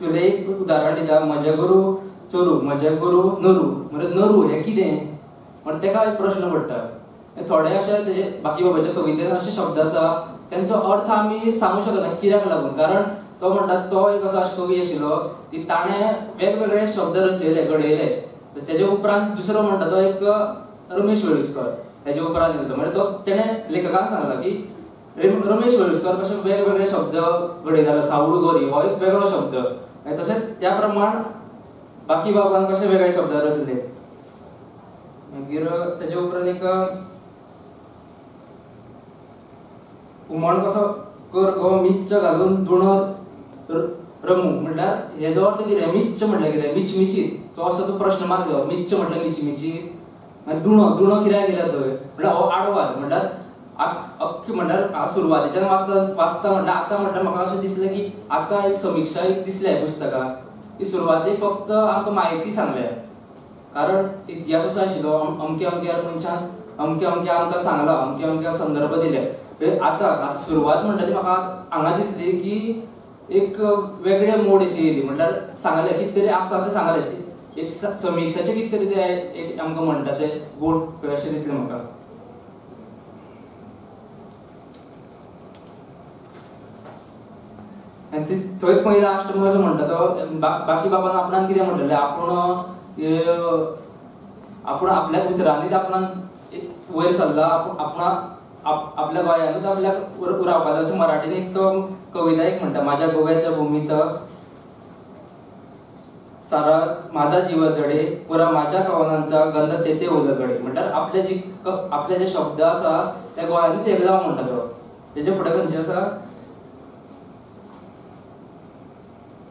तुले एक उदाहरण दिता म्हजे गुरू चोरू म्हजे गुरू नरू म्हणजे नरू हें कितें म्हण तेका एक प्रश्न पडटा. थोडे अशे तेजे बाकीबाबाच्या कवितेन अशे शब्द आसा तेंचो अर्थ आमी सांगू शकना कित्याक लागून कारण तो म्हणटा तो एक असो कवी आशिल्लो की ताणें वेगवेगळे शब्द रचयले घडयले. तेजे उपरांत दुसरो म्हणटा तो एक रमेश वेळुस्कर हेजे उपरांत दिलो. म्हणजे तो तेणें लेखकान सांगला की रमेश वेळुस्कर कशे वेगवेगळे शब्द घडयतालो, सावळू गोरी हो एक वेगळो शब्द, आनी तशेंच त्या प्रमाण बाकीबाबान कशे वेगळे शब्द रचले. मागीर तेजे उपरांत एक हुमण कसो कर गो मिच्च घालून दुणो रमू, म्हणल्यार हेजो अर्थ कितें, मिच्च म्हणल्यार कितें, मिचमिचीत, तो असो तो प्रश्न मार्क जालो, मिच्च म्हणल्यार मिचमिचीत, मागीर दुणो दुणो कित्याक गेला थंय, म्हणल्यार हो आडवाद. म्हणल्यार अख्खी म्हणल्यार सुरवातेच्यान वाचता म्हणल्यार आतां म्हणल्यार म्हाका अशें दिसलें की आतां एक समिक्षा एक दिसल्या पुस्तकां की सुरवातेक फक्त आमकां म्हायती सांगल्या, कारण इतिहास असो आशिल्लो अमके अमक्या मनशान अमके अमके आमकां सांगलां, अमके अमके संदर्भ दिले. आतां सुरवात म्हणटा ती म्हाका हांगा दिसली की एक वेगळे मोड अशी येयली, म्हणल्यार सांगलें कितें तरी आसा तें सांगलें, एक समिक्षाचें कितें तरी तें एक आमकां म्हणटा तें गोड अशें दिसलें म्हाका. आनी ते थंय पळय लास्ट असो म्हणटा तो बाकीबाबान आपणान कितें म्हणटलें, आपूण आपूण आपल्या उतरांनीच आपणान वयर सरला, आपणा आपल्या गोंयानूच आपल्याक रावपाक जाय अशें मराठीन एक तो कविता एक म्हणटा, माझ्या गोव्याच्या भूमीत सारा माझा जीव जडे पुरा माझ्या कवनांचा गंध तेथे उलगडे. म्हणल्यार आपले जी आपले जे शब्द आसा त्या गोंयानूच एक जावं म्हणटा तो. तेजे फुडें खंयचे आसा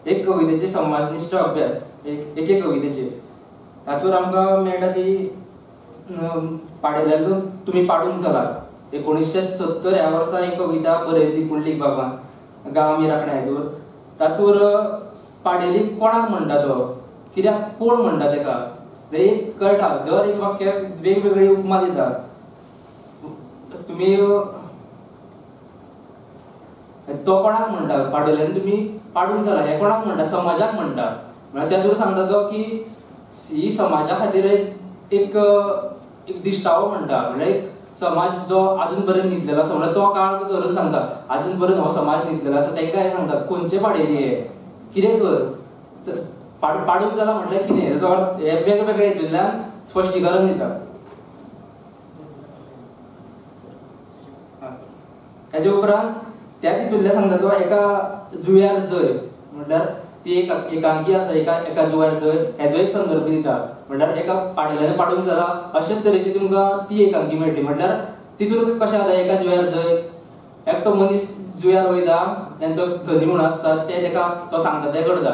एक कवितेचे समाजनिश्ठ अभ्यास, एके कवितेचे तातूंत आमकां मेळटा ती पाडेल्यातून तुमी पाडून चलात. 1970 ह्या वर्सा एक कविता बरयली पुंडलीक बाबान गांव आमी राखण्या हेतूर. तातूंत पाडेली कोणाक म्हणटा तो, कित्याक कोण म्हणटा तेका एक कळटा, दर एक वाक्याक वेगवेगळी उपमा दिता. तुमी तो कोणाक म्हणटा पाडेल्यान तुमी पाडून चला, हे कोणाक म्हणटा, समाजाक म्हणटा. म्हळ्यार त्या दूर सांगता तो की ही समाजा खातीर एक एक दिश्टावो म्हणटा, म्हळ्यार एक समाज जो अजून पर्यंत न्हिदलेलो आसा, म्हळ्यार तो काळ तो धरून सांगता अजून पर्यंत हो समाज न्हिदलेलो आसा, तांकां हें सांगता खंयचे पाडेली हे कितें कर पाडूंक जाला म्हटल्यार कितें, हेजो अर्थ हे वेगवेगळे हितूंतल्यान स्पश्टीकरण दिता. ताजे उपरांत त्या तितूंतल्यान सांगता तो एका जुंव्यार जय, म्हटल्यार ती एक एकांकी आसा, एका एका जुंव्यार जय हेजो एक संदर्भ दिता. म्हटल्यार एका पाडेल्यान पाडूंक जाला अशेच तरेची तुमकां ती एकांकी मेळटली. म्हटल्यार तितून कशें जाता, एका जुंव्यार जय एकटो मनीस जुंव्यार वयता, तेंचो धनी म्हूण आसता ते तेका तो सांगता ते करता,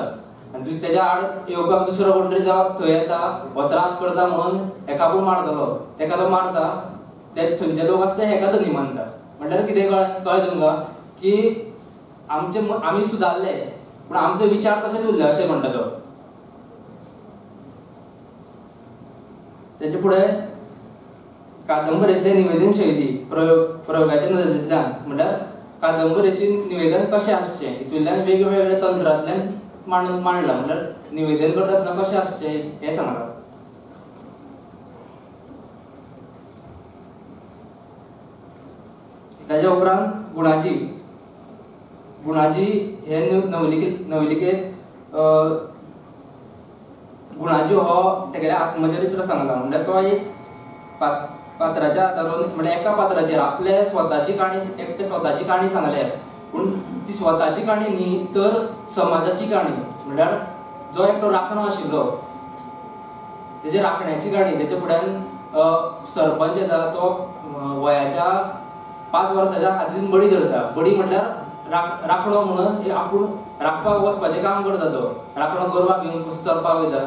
आनी तेज्या आड येवपाक दुसरो कोण तरी थंय येता, हो त्रास करता म्हणून हेका आपूण मारतलो, तेका तो मारता, ते थंयचे लोक आसता हेका धनी मानता. म्हटल्यार कितें कळ्ळें तुमकां की आमचे आमी सुदारले पूण आमचे विचार तशेच उरले अशें म्हणटा तो. तेजे फुडें कादंबरेंतले निवेदन शैली प्रयोगाच्या नदरेंतल्यान, म्हळ्यार कादंबरेचें निवेदन कशें आसचें हितूंतल्यान वेगवेगळ्या तंत्रांतल्यान मांडलां, म्हळ्यार निवेदन करता आसतना कशें आसचें हें सांगलां. ताज्या उपरांत गुणाजी, गुणाजी हे नवलिकेंत गुणाजी हो तेगेलें आत्मचरित्र सांगला. म्हणल्यार तो एक पात्राच्या आदारून, म्हणल्यार एका पात्राचेर आपले स्वताची काणी, एकटे स्वताची काणी सांगल्या, पूण ती स्वताची काणी न्ही तर समाजाची काणी. म्हणल्यार जो एकटो राखणो आशिल्लो तेजे राखण्याची काणी, तेच्या फुड्यान सरपंच येता तो वयाच्या 5 वर्साच्या हातीन बडी धरता, बडी म्हणल्यार राखणो म्हणून आपूण राखपाक वचपाचें काम करता, तो राखणो गोरवां घेवन चरपाक वयता,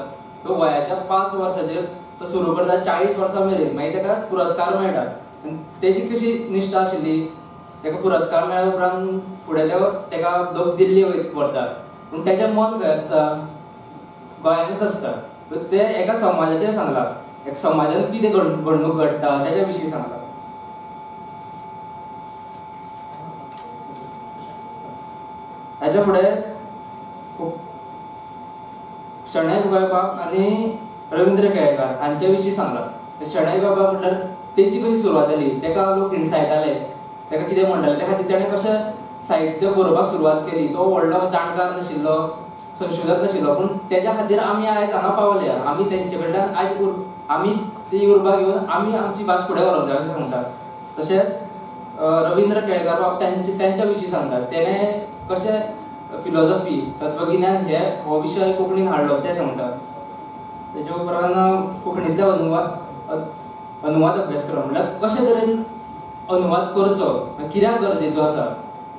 तो वयाच्या 5 वर्साचेर तो सुरू करता 40 वर्सां मेरेन, मागीर ताका पुरस्कार मेळटा. आनी तेजी कशी निश्ठा आशिल्ली, ताका पुरस्कार मेळ्ळ्या उपरांत फुडें ताका दिल्ली व्हरता, पूण तेजें मन खंय आसता, गोंयानूच आसता. ते एका समाजाचेर सांगलां, एक समाजान कितें घडणूक घडटा तेच्या विशीं सांगलां. ताच्या फुडें शणै गोंयबाब आनी रवींद्र केळेकार हांचे विशीं सांगलां. शणै गोंयबाब म्हटल्यार तेजी कशी सुरवात जाली, तेका लोक हिणसायताले, तेका कितें म्हणटाले, त्या खातीर तेणें कशें साहित्य बरोवपाक सुरवात केली. तो व्हडलो जाणकार नाशिल्लो, संशोधक नाशिल्लो, पूण तेज्या खातीर आमी आयज हांगा पावल्या, आमी तेंचे कडल्यान आयज आमी ती उर्बा घेवन आमी आमची भास फुडें व्हरोंक जाय अशें सांगतात. तशेंच रविंद्र केळेकार बाब तेंच्या विशीं सांगतात, तेणें कशें फिलॉसॉफी तत्वगिन्यान हे हो विशय कोंकणीन हाडलो तें सांगतात. तेजे उपरांत कोंकणींतले अनुवाद अभ्यासक्रम म्हणल्यार कशे तरेन अनुवाद करचो, कित्याक गरजेचो आसा,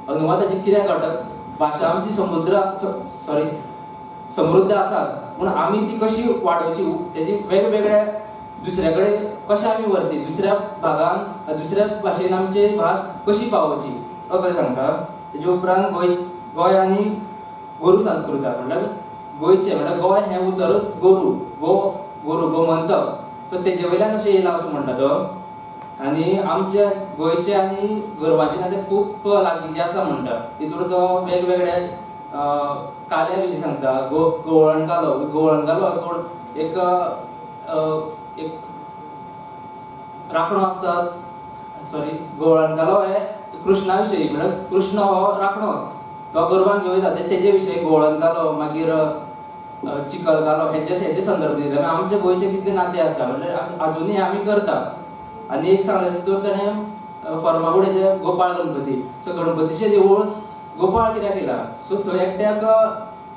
अनुवादाचे कित्याक घटक, भाशा आमची समृद्ध आसा पूण आमी ती कशी वाडोवची, तेजी वेगवेगळ्या दुसऱ्या कडेन कशें आमी व्हरची, दुसऱ्या भागान दुसऱ्या भाशेन आमची भास कशी पावोवची तो थंय सांगता. तेजे उपरांत गोंय आनी गोरू संस्कृताय म्हणल्यार गोंयचें म्हणल्यार गोंय हें उतरूच गोरू गोरू गोमंतक तर तेजे वयल्यान अशें येयलां असो म्हणटा तो. आनी आमच्या गोंयचे आनी गोरवांचे नातें खूब लागींचें आसा म्हणटा. तितून तो वेगवेगळे काल्या विशीं सांगता, गवळण कालो, गवळण कालो कोण एक एक राखणो आसता, सॉरी गवळण कालो हे कृष्णा विशयी म्हणल्यार कृष्ण हो राखणो तो गोरवांक घेवन वयता तेजे विशयी गवळण कालो, मागीर चिखल कालो हेजे संदर्भ दिले. आमच्या गोंयचे कितले नाते आसा म्हणल्यार आजुनूय आमी करता. आनी एक सांगलें तितून तेणें फर्मागुडेचे गोपाळ गणपती, सो गणपतीचें देवूळ गोपाळ कित्याक केला, सो थंय एकट्याक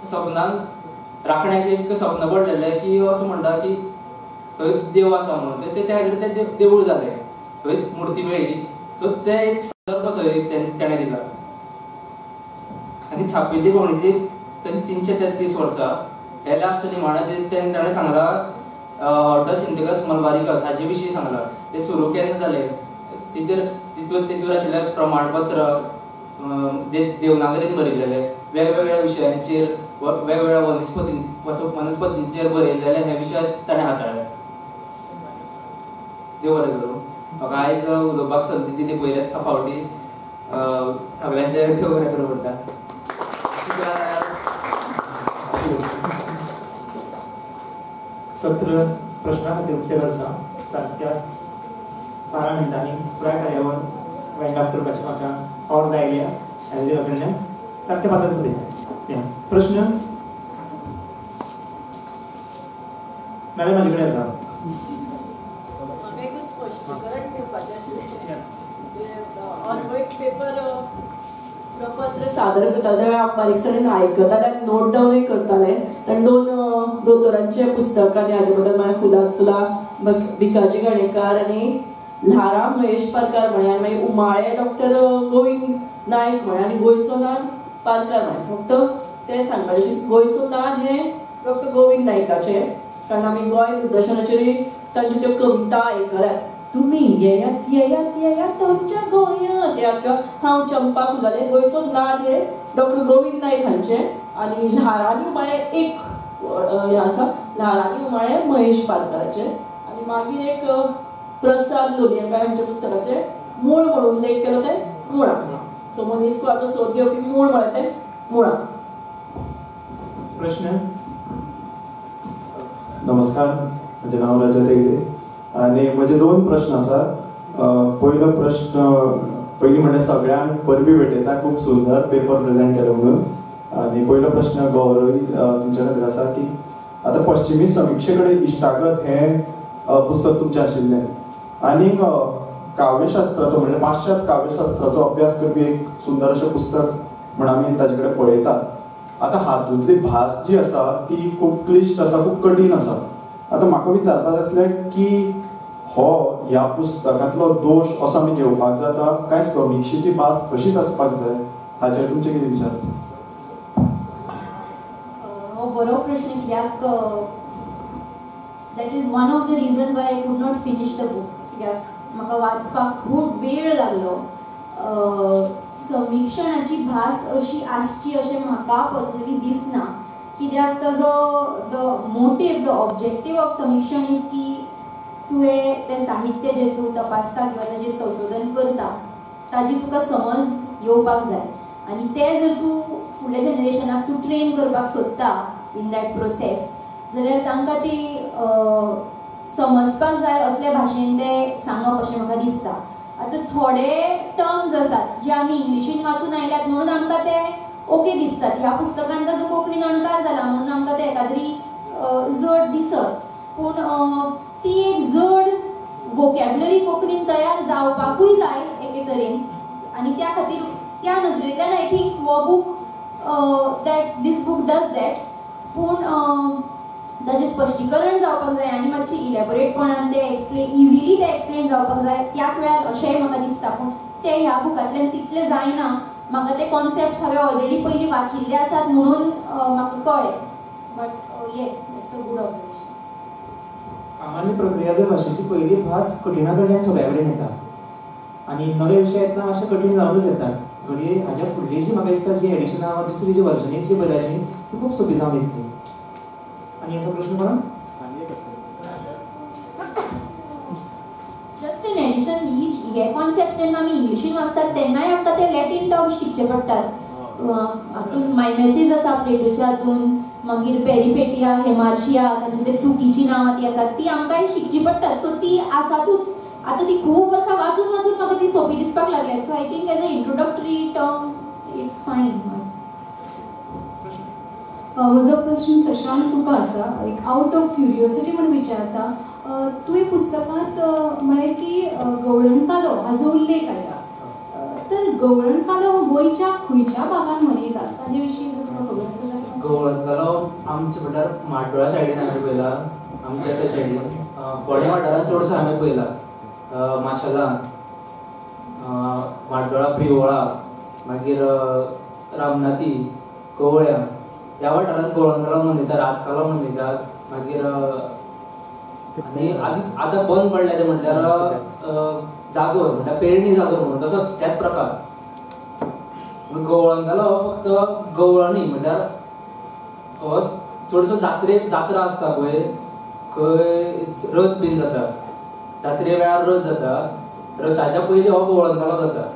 सपनान राखण्याक एक सपन पडलेलें की असो म्हणटा की थंय देव आसा म्हणून, ते त्या खातीर तें देवूळ जालें, थंय मुर्ती मेळ्ळी, सो ते एक संदर्भ थंय तेणें दिला. आनी छापिल्ली कोंकणीची 333 वर्सां हे लास्ट निमाणें ताणें सांगलां हॉर्टस इंडिकस मलबारिकस हाजे विशीं सांगलां, ते सुरू केन्ना जालें, तितूर आशिल्लें प्रमाणपत्र देवनागरीन बरयलेलें, वेगवेगळ्या विशयांचेर वेगवेगळ्या वनस्पतींचेर बरयलेले हे विशय ताणें हाताळ्ळे. देव बरें करूं. म्हाका आयज उलोवपाक संदी दिली पयल्याच फावटी, सगळ्यांचें देव बरें करूं म्हणटा. सत्र प्रश्ना खातीर उक्तें करता. सारक्या 12 मिनटांनी पुराय कार्यावळ वायंड अप करपाची म्हाका ऑर्द आयल्या आयोजका कडल्यान. सारक्या 5 सुद्या प्रश्न नाल्यार म्हाजे कडेन आसा. म्हाका एकूच स्पश्टीकरण दिवपाचें आशिल्लें. ऑनवय पेपर प्रपत्र सादर करताले तेन्ना हांव बारीकसाणेन आयकतालें आनी नोट डावनूय करतालें. आनी 2 दोतोरांचे पुस्तकां हाजे बद्दल मागीर फुलांच फुलां भिकाजी घाणेकार आनी ल्हारा महेश पारकार म्हळें, आनी मागीर उमाळे डॉक्टर गोविंद नायक म्हळें, आनी गोंयचो नाद पारकार म्हळें. फक्त तें सांगपाचें, गोंयचो नाद हें डॉक्टर गोविंद नायकाचें, कारण आमी गोंय दूरदर्शनाचेरूय तांच्यो त्यो कविता आयकल्यात. तुमी येयात येयात येयात आमच्या गोंयांत येयात, किंवा हांव चंपा फुलालें, गोंयचो नाद हे डॉक्टर गोविंद नायक हांचें. आनी ल्हारांनी उमाळे एक हें आसा, ल्हारांनी उमाळे महेश पारकाराचें. आनी मागीर एक प्रसाद लोलयेकार हांच्या पुस्तकाचें मूळ म्हणून उल्लेख केलो तें मुळां. सो मनीस कुळाचो सोद घेवपी मूळ म्हळें तें मुळां. प्रश्न. नमस्कार, म्हजें नांव रजत हेगडे आनी म्हजे 2 प्रश्न आसात. पयलो प्रश्न, पयलीं म्हणल्यार सगळ्यांक परबीं भेटयता, खूब सुंदर पेपर प्रेझेंट केलो म्हणून. आनी पयलो प्रश्न गौरवी तुमच्या खातीर आसा की आतां पश्चिमी समिक्षे कडेन इश्टागत हें पुस्तक तुमचें आशिल्लें आनी काव्यशास्त्राचो म्हणल्यार पाश्चात्य काव्यशास्त्राचो अभ्यास करपी एक सुंदर अशें पुस्तक म्हण आमी ताजे कडेन पळयतात. आतां हातूंतली भास जी आसा ती खूब क्लिश्ट आसा, खूब कठीण आसा. आतां म्हाका विचारपाक आसलें की हो ह्या पुस्तकांतलो दोश असो आमी घेवपाक जाता काय समिक्षेची भास अशीच आसपाक जाय, हाचेर तुमचे कितें विचार आसा? हो बरो प्रश्न, कित्याक that is one of the reason why I could not finish the book. कित्याक म्हाका वाचपाक खूब वेळ लागलो. समिक्षणाची भास अशी आसची अशें म्हाका पर्सनली दिसना, कित्याक ताजो the motive, the objective of समिक्षण is की तुवें तें साहित्य जें तूं तपासता किंवा ताजें संशोधन करता ताजी तुका समज येवपाक जाय, आनी तें जर तूं फुडल्या जनरेशनाक तूं ट्रेन करपाक सोदता इन that process जाल्यार तांकां ती समजपाक जाय असल्या भाशेन तें सांगप अशें म्हाका दिसता. आतां थोडे टर्म्स आसात जे आमी इंग्लिशीन वाचून आयल्यात म्हणून आमकां ते ओके दिसतात, ह्या पुस्तकान ताजो कोंकणीन अणकार जाला म्हणून आमकां ते एकाद्री जड दिसत, पूण ती एक जड वोकॅबलरी कोंकणीन तयार जावपाकूय जाय एके तरेन आनी त्या खातीर त्या नदरेंतल्यान I think हो book that this book does that. पूण ताजें स्पश्टीकरण जावपाक जाय आनी मातशें इलेबोरेटपणान तें एक्सप्लेन इजिली तें एक्सप्लेन जावपाक जाय त्याच वेळार अशेंय म्हाका दिसता. पूण तें ह्या बुकांतल्यान तितलें जायना. म्हाका ते कॉन्सेप्ट हांवें ऑलरेडी पयलीं वाचिल्ले आसात म्हणून म्हाका कळ्ळें. But yes, that's a good observation. सामान्य प्रक्रिया जर भाशेची पयली भास कठिणा कडल्यान सोंप्या कडेन येता आनी नवे विशय येतना मातशे कठीण जावनूच येतात. घडये हाज्या फुडली जी म्हाका दिसता जी एडिशनां वा दुसरी जी वर्जन येतली पयल्याची ती खूब सोंपी जावन येतली. आनी असो प्रश्न कोणा? जस्ट इन एडिशन हे कॉन्सेप्ट जेन्ना आमी इंग्लिशीन वाचतात तेन्नाय आमकां ते लॅटीन टर्म्स शिकचे पडटात. हातून मायमेसीस आसा प्लेटोच्या हातून, मागीर पेरिपेटिया, हेमार्शिया, तांचे ते चुकीची नांवां ती आसात ती आमकांय शिकची पडटात. सो ती आसातूच. आतां ती खूब वर्सां वाचून वाचून म्हाका ती सोंपी दिसपाक लागल्या. So I think as a introductory term it's fine. म्हजो प्रश्न शशांक तुका आसा, एक आवट ऑफ क्युरियोसिटी म्हूण विचारता. तुवें पुस्तकांत म्हळें की गवळणकालो हाजो उल्लेख आयला, तर गवळणकालो गोंयच्या खंयच्या भागान मनयतात ताजे विशीं तुका खबर आसा जाल्यार? गवळणकालो आमचे म्हळ्यार म्हाड्डोळा सायडीन हांवें पळयला, आमच्या त्या सायडीन फोंडें वाठारांत चडसो हांवें पळयला, माशेलान, म्हाड्डोळा, प्रियोळा, मागीर रामनाथी, कवळ्या ह्या वाठारांत गवळणकालो मनयतात, रातकालो मनयतात. मागीर आनी आतां बंद पडल्या ते म्हटल्यार जागोर, म्हटल्यार पेरणी जागोर म्हणून तसो त्याच प्रकार. गवळणकालो हो फक्त गवळणी म्हटल्यार हो चडसो जात्रेक जात्रा आसता पळय, खंय रथ बीन जाता, जात्रे वेळार रथ जाता, रथाच्या पयलीं हो गवळणकालो जाता.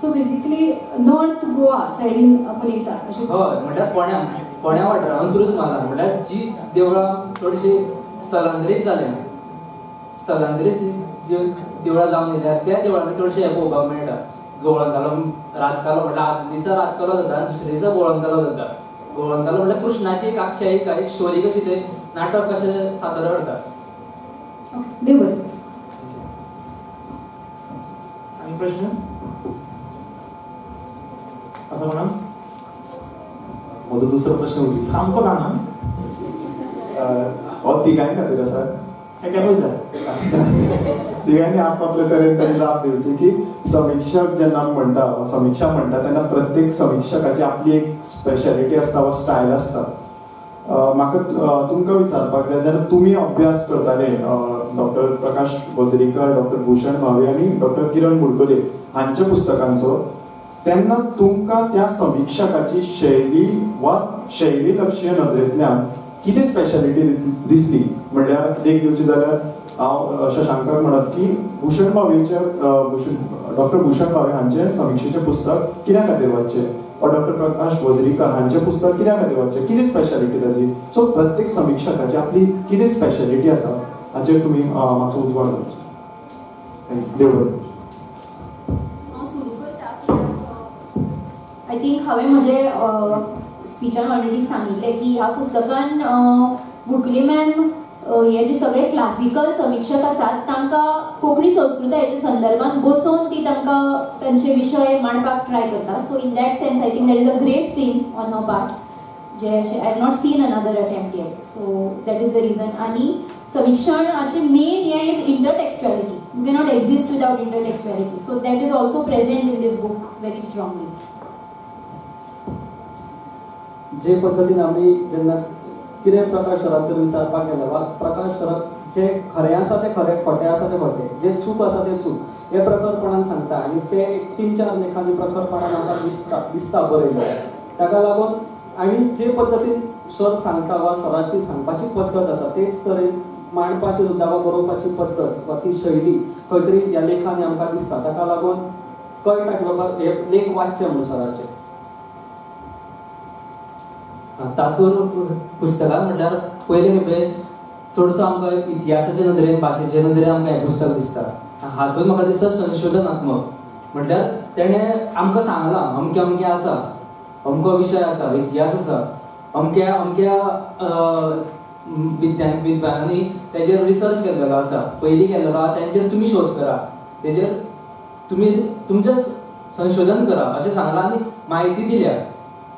सो बेसिकली नॉर्थ गोवा सायडीन मनयतात अशें? हय, म्हटल्यार फोंड्या फोंड्या वाठारांत अंत्रुज म्हालान, म्हटल्यार जी देवळां चडशीं स्थलांतरीत जाल्या, स्थलांतरीत जी देवळां जावन येयल्या त्या देवळांनी चडशें हें पळोवपाक मेळटा. गवळणकालो, रातकालो म्हटल्यार आदल्या दिसा रातकालो जाता आनी दुसऱ्या दिसा गवळणकालो जाता. गवळणकालो म्हटल्यार कृष्णाची एक आख्यायिका, एक स्टोरी कशी, ते नाटक कशें सादर करता. देव बरें. आनी प्रश्न आसा कोणाक? म्हजो दुसरो प्रश्न उरलो सामको ल्हान हो तिगांय खातीर आसा. एकाकूच जाय. तिगांनी आपआपले तरेन तरी जाप दिवची की समिक्षक जेन्ना म्हणटा वा समिक्षा म्हणटा तेन्ना प्रत्येक समिक्षकाची आपली एक स्पेशलिटी आसता वा स्टायल आसता. म्हाका तुमकां विचारपाक जाय, जेन्ना तुमी अभ्यास करताले डॉक्टर प्रकाश वजरीकर, डॉक्टर भूषण भावे आनी डॉक्टर किरण बुडकुले हांच्या पुस्तकांचो, तेन्ना तुमकां त्या समिक्षकाची शैली वा शैली लक्ष्य नदरेंतल्यान कितें स्पेशलिटी दिसली? म्हणल्यार देख दिवची जाल्यार हांव शशांकाक म्हणत की भूषण भावेचे डॉक्टर भूषण भावे हांचें समिक्षेचें पुस्तक कित्या खातीर वाचचें वा डॉक्टर प्रकाश वजरीकर हांचें पुस्तक कित्या खातीर वाचचें, कितें स्पेशलिटी ताजी? सो प्रत्येक समिक्षकाची आपली कितें स्पेशलिटी आसा हाचेर तुमी मातसो उजवाड घालचो. देव बरें. हांव सुरू करता कित्याक I think हांवें म्हजें स्पिचान ऑलरेडी सांगिल्लें की ह्या पुस्तकान बुडकुले मॅम हे जे सगळे क्लासिकल समिक्षक आसात तांकां कोंकणी संस्कृतायेच्या संदर्भात बसोवन ती तांकां तांचे विशय मांडपाक ट्राय करता. So in that sense I think that is a great thing on her part, जे अशें I have not seen another attempt yet. So that is the reason. आनी समिक्षणाचे मेन हें is intertextuality. You cannot exist without intertextuality. So that is also present in this book very strongly. जे पद्दतीन आमी जेन्ना कितें प्रकाश सराक जर विचारपाक गेले वा प्रकाश सराक जे खरें आसा तें खरें, खोटें आसा तें खोटें, जे चूक आसा तें चूक हे प्रखरपणान सांगता आनी ते एक 3-4 लेखांनी प्रखरपणान आमकां दिसता बरयल्लें. ताका लागून आनी जे पद्दतीन सर सांगता वा सराची सांगपाची पद्दत आसा तेच तरेन मांडपाची सुद्दां वा बरोवपाची पद्दत वा ती शैली खंय तरी ह्या लेखांनी आमकां दिसता. ताका लागून कळटा की बाबा हे लेख वाचचे म्हणून सराचे. तातूंत पुस्तकां म्हटल्यार पयले खेपे चडसो आमकां इतिहासाचे नदरेन, भाशेचे नदरेन आमकां हें पुस्तक दिसता. हातूंत म्हाका दिसता संशोधनात्मक म्हटल्यार तेणें आमकां सांगलां अमकें अमकें आसा, अमको विशय आसा, इतिहास आसा, अमक्या अमक्या विद्वानांनी तेजेर रिसर्च केल्लो आसा, पयलीं केल्लो आसा, तेंचेर तुमी शोध करा, तेजेर तुमी तुमचें संशोधन करा अशें सांगलां आनी म्हायती दिल्या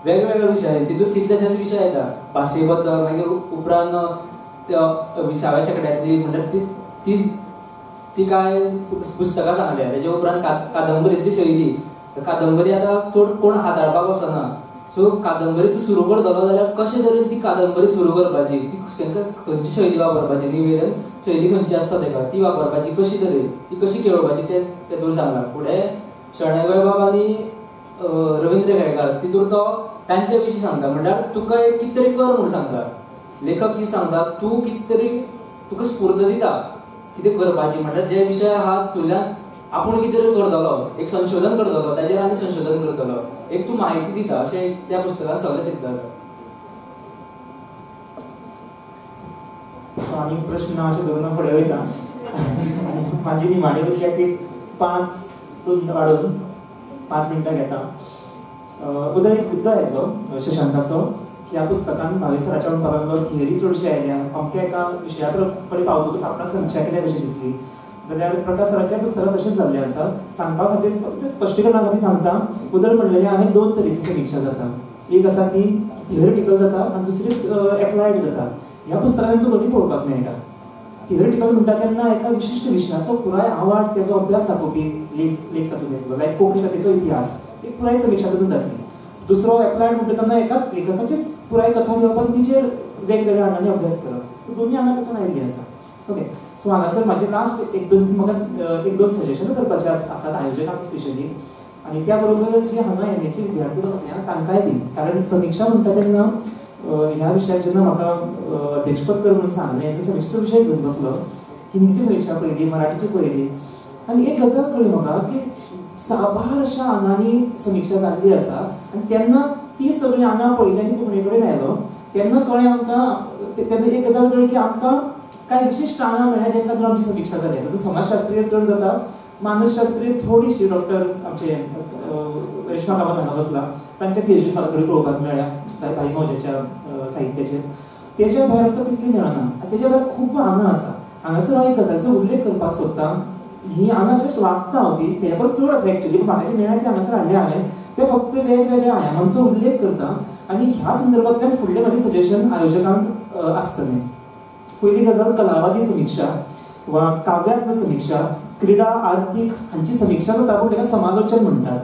वेगवेगळ्या विशयांनी. तितून कितलेशेच विशय येता, भाशे बद्दल, मागीर उपरांत 20व्या शेंकड्यांतली म्हणल्यार ती ती कांय पुस्तकां सांगल्या. तेजे उपरांत कादंबरीतली शैली, कादंबरी आतां चड कोण हाताळपाक वचना, सो कादंबरी तूं सुरू करतलो जाल्यार कशे तरेन ती कादंबरी सुरू करपाची, ती तांकां खंयची शैली वापरपाची, निवेदन शैली खंयची आसता ताका ती वापरपाची कशी तरेन, ती कशी केळोवपाची तें तेतूर सांगलां. फुडें शणै गोंयबाब आनी रवींद्र केळेकार तितूर तो तांचे विशीं सांगता, म्हणल्यार तुका एक कितें तरी कर म्हूण सांगता. लेखक कितें सांगता, तूं कितें तरी तुका स्फूर्त दिता कितें करपाची, म्हणल्यार जे विशय आहा तुल्यान आपूण कितें तरी करतलो, एक संशोधन करतलो ताजेर आनी संशोधन करतलो, एक तूं म्हायती दिता अशें त्या पुस्तकान सगळें सिद्ध जाता. आनी प्रश्न अशें धरून फुडें वयता आनी म्हाजी निमाणी उरल्या की 5 वाडोवन 5 मिनटां घेता. उदळ एक मुद्दो आयलो शशांकाचो की ह्या पुस्तकान भावे सराच्या म्हणपाक लागलो थियरी चडशी आयल्या, अमक्या एका विशया कडेन पावतकूच आपणाक समिक्षा केल्या कशी दिसली, जाल्यार प्रकाश सराच्या पुस्तकांत तशेंच जाल्लें आसा. सांगपा खातीर स्पश्टीकरणा खातीर सांगता, उदळ म्हणलेलें हांवें 2 तरेची समिक्षा जाता, एक आसा ती थियोरिटिकल जाता आनी दुसरी एप्लायड जाता. ह्या पुस्तकान आमकां दोनूय पळोवपाक मेळटा. थियोरिटिकल म्हणटा तेन्ना एका विशिश्ट विशयाचो पुराय आवाड, तेजो अभ्यास दाखोवपी लेख तातूंत येतलो, लायक कोंकणी कथेचो इतिहास एक पुराय समिक्षा तातूंत जातली. दुसरो एप्लायड म्हणटा तेन्ना एकाच लेखकाचीच पुराय कथा घेवप आनी तिचेर वेगवेगळ्या आंगांनी अभ्यास करप, दोनूय आंगां तातूंत आयिल्लीं आसा. ओके, सो हांगासर म्हाजें लास्ट एक दोन म्हाका एक दोन सजेशन करपाचें आसात आयोजकांक स्पेशली, आनी त्या बरोबर जे हांगा एम एचे विद्यार्थी बसल्या तांकांय बी, कारण समिक्षा म्हणटा तेन्ना ह्या विशयाक जेन्ना म्हाका अध्यक्षपद कर म्हणून सांगलें तेन्ना समिक्षेचो विशय घेवन बसलो. हिंदीची समिक्षा पळयली, मराठीची पळयली आनी एक गजाल कळ्ळी म्हाका की साबार अशा आंगांनी समिक्षा जाल्ली आसा आनी तेन्ना ती सगळीं आंगां पळयली आनी कोंकणी कडेन आयलो तेन्ना कळ्ळें आमकां, तेन्ना एक गजाल कळ्ळी की आमकां कांय विशिश्ट आंगां मेळ्ळ्या जेंकां धरून आमची समिक्षा जाली. जातूंत समाजशास्त्रीय चड जाता, मानसशास्त्रीय थोडीशी डॉक्टर आमचे रेश्मा कामत हांगा बसला तांच्या पीएचडी म्हाका थोडी पळोवपाक मेळ्ळ्या भाई मौजाच्या साहित्याचेर, तेज्या भायर आमकां तितली मेळना आनी तेज्या भायर खूब आंगां आसा. हांगासर हांव एक गजालीचो उल्लेख करपाक सोदता, ही आंगां जस्ट वाचता हांव ती तेज्या परस चड आसा एक्चुअली, पूण म्हाका जी मेळ्ळ्या ती हांगासर हाडल्या हांवें, ते फक्त वेगवेगळ्या आयामांचो उल्लेख करता आनी ह्या संदर्भांतल्यान फुडलें म्हाजें सजेशन आयोजकांक आसतलें. पयली गजाल कलावादी समिक्षा वा काव्यात्मक समिक्षा, क्रिडा आर्थीक हांची समिक्षा जाता पूण ताका समालोचन म्हणटात.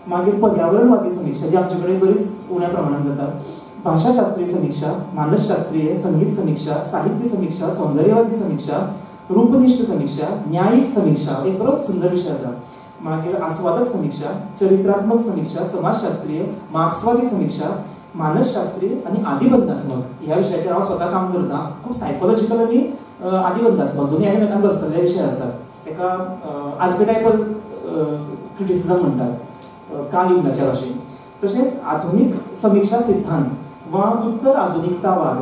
मागीर पर्यावरणवादी समिक्षा जी आमचे कडेन बरीच उण्या प्रमाणांत जाता, भाशाशास्त्रीय समिक्षा, मानसशास्त्रीय, संगीत समिक्षा, साहित्य समिक्षा, सौंदर्यवादी समिक्षा, रूपनिष्ठ समिक्षा, न्यायीक समिक्षा एक बरो सुंदर विशय आसा. मागीर आस्वादक समिक्षा, चरित्रात्मक समिक्षा, समाजशास्त्रीय, मार्क्सवादी समिक्षा, मानसशास्त्रीय आनी आदिबंधात्मक ह्या विशयाचेर हांव स्वता काम करता. खूब सायकोलॉजिकल आनी आदिबंधात्मक दोनूय एकामेकांक भरसल्ले विशय आसात. एका आर्किटायपल क्रिटिसिजम म्हणटात कार्ल युंगाच्या भाशेन. तशेंच आधुनीक समिक्षा सिद्धांत वा उत्तर आधुनिकतावाद,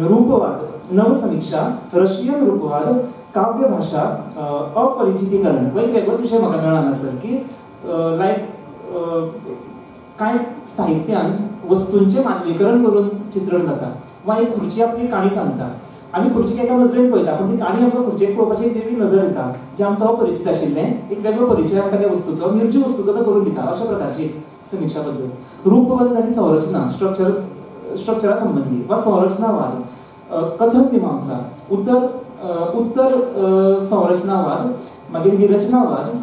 रूपवाद, नवसमिक्षा, रशियन रूपवाद, काव्यभाषा, अपरिचितीकरण हो एक वेगळोच विशय म्हाका मेळ्ळा हांगासर की लायक कांय साहित्यान वस्तूंचें मानवीकरण करून चित्रण जाता वा एक खुर्ची आपली काणी सांगता, आमी खुर्चीक एका नजरेन पळयता पूण ती काणी आमकां खुर्चेक पळोवपाची एक वेगळी नजर दिता, जें आमकां अपरिचीत आशिल्लें एक वेगळो परिचय आमकां त्या वस्तूचो, निर्जीव वस्तूचो तो करून दिता. अशा प्रकारची समिक्षा पद्दत. रूपबंध आनी संरचना, स्ट्रक्चरा संबंदी वा संरचनावाद, कथन मीमांसा, उत्तर संरचनावाद, मागीर विरचनावाद,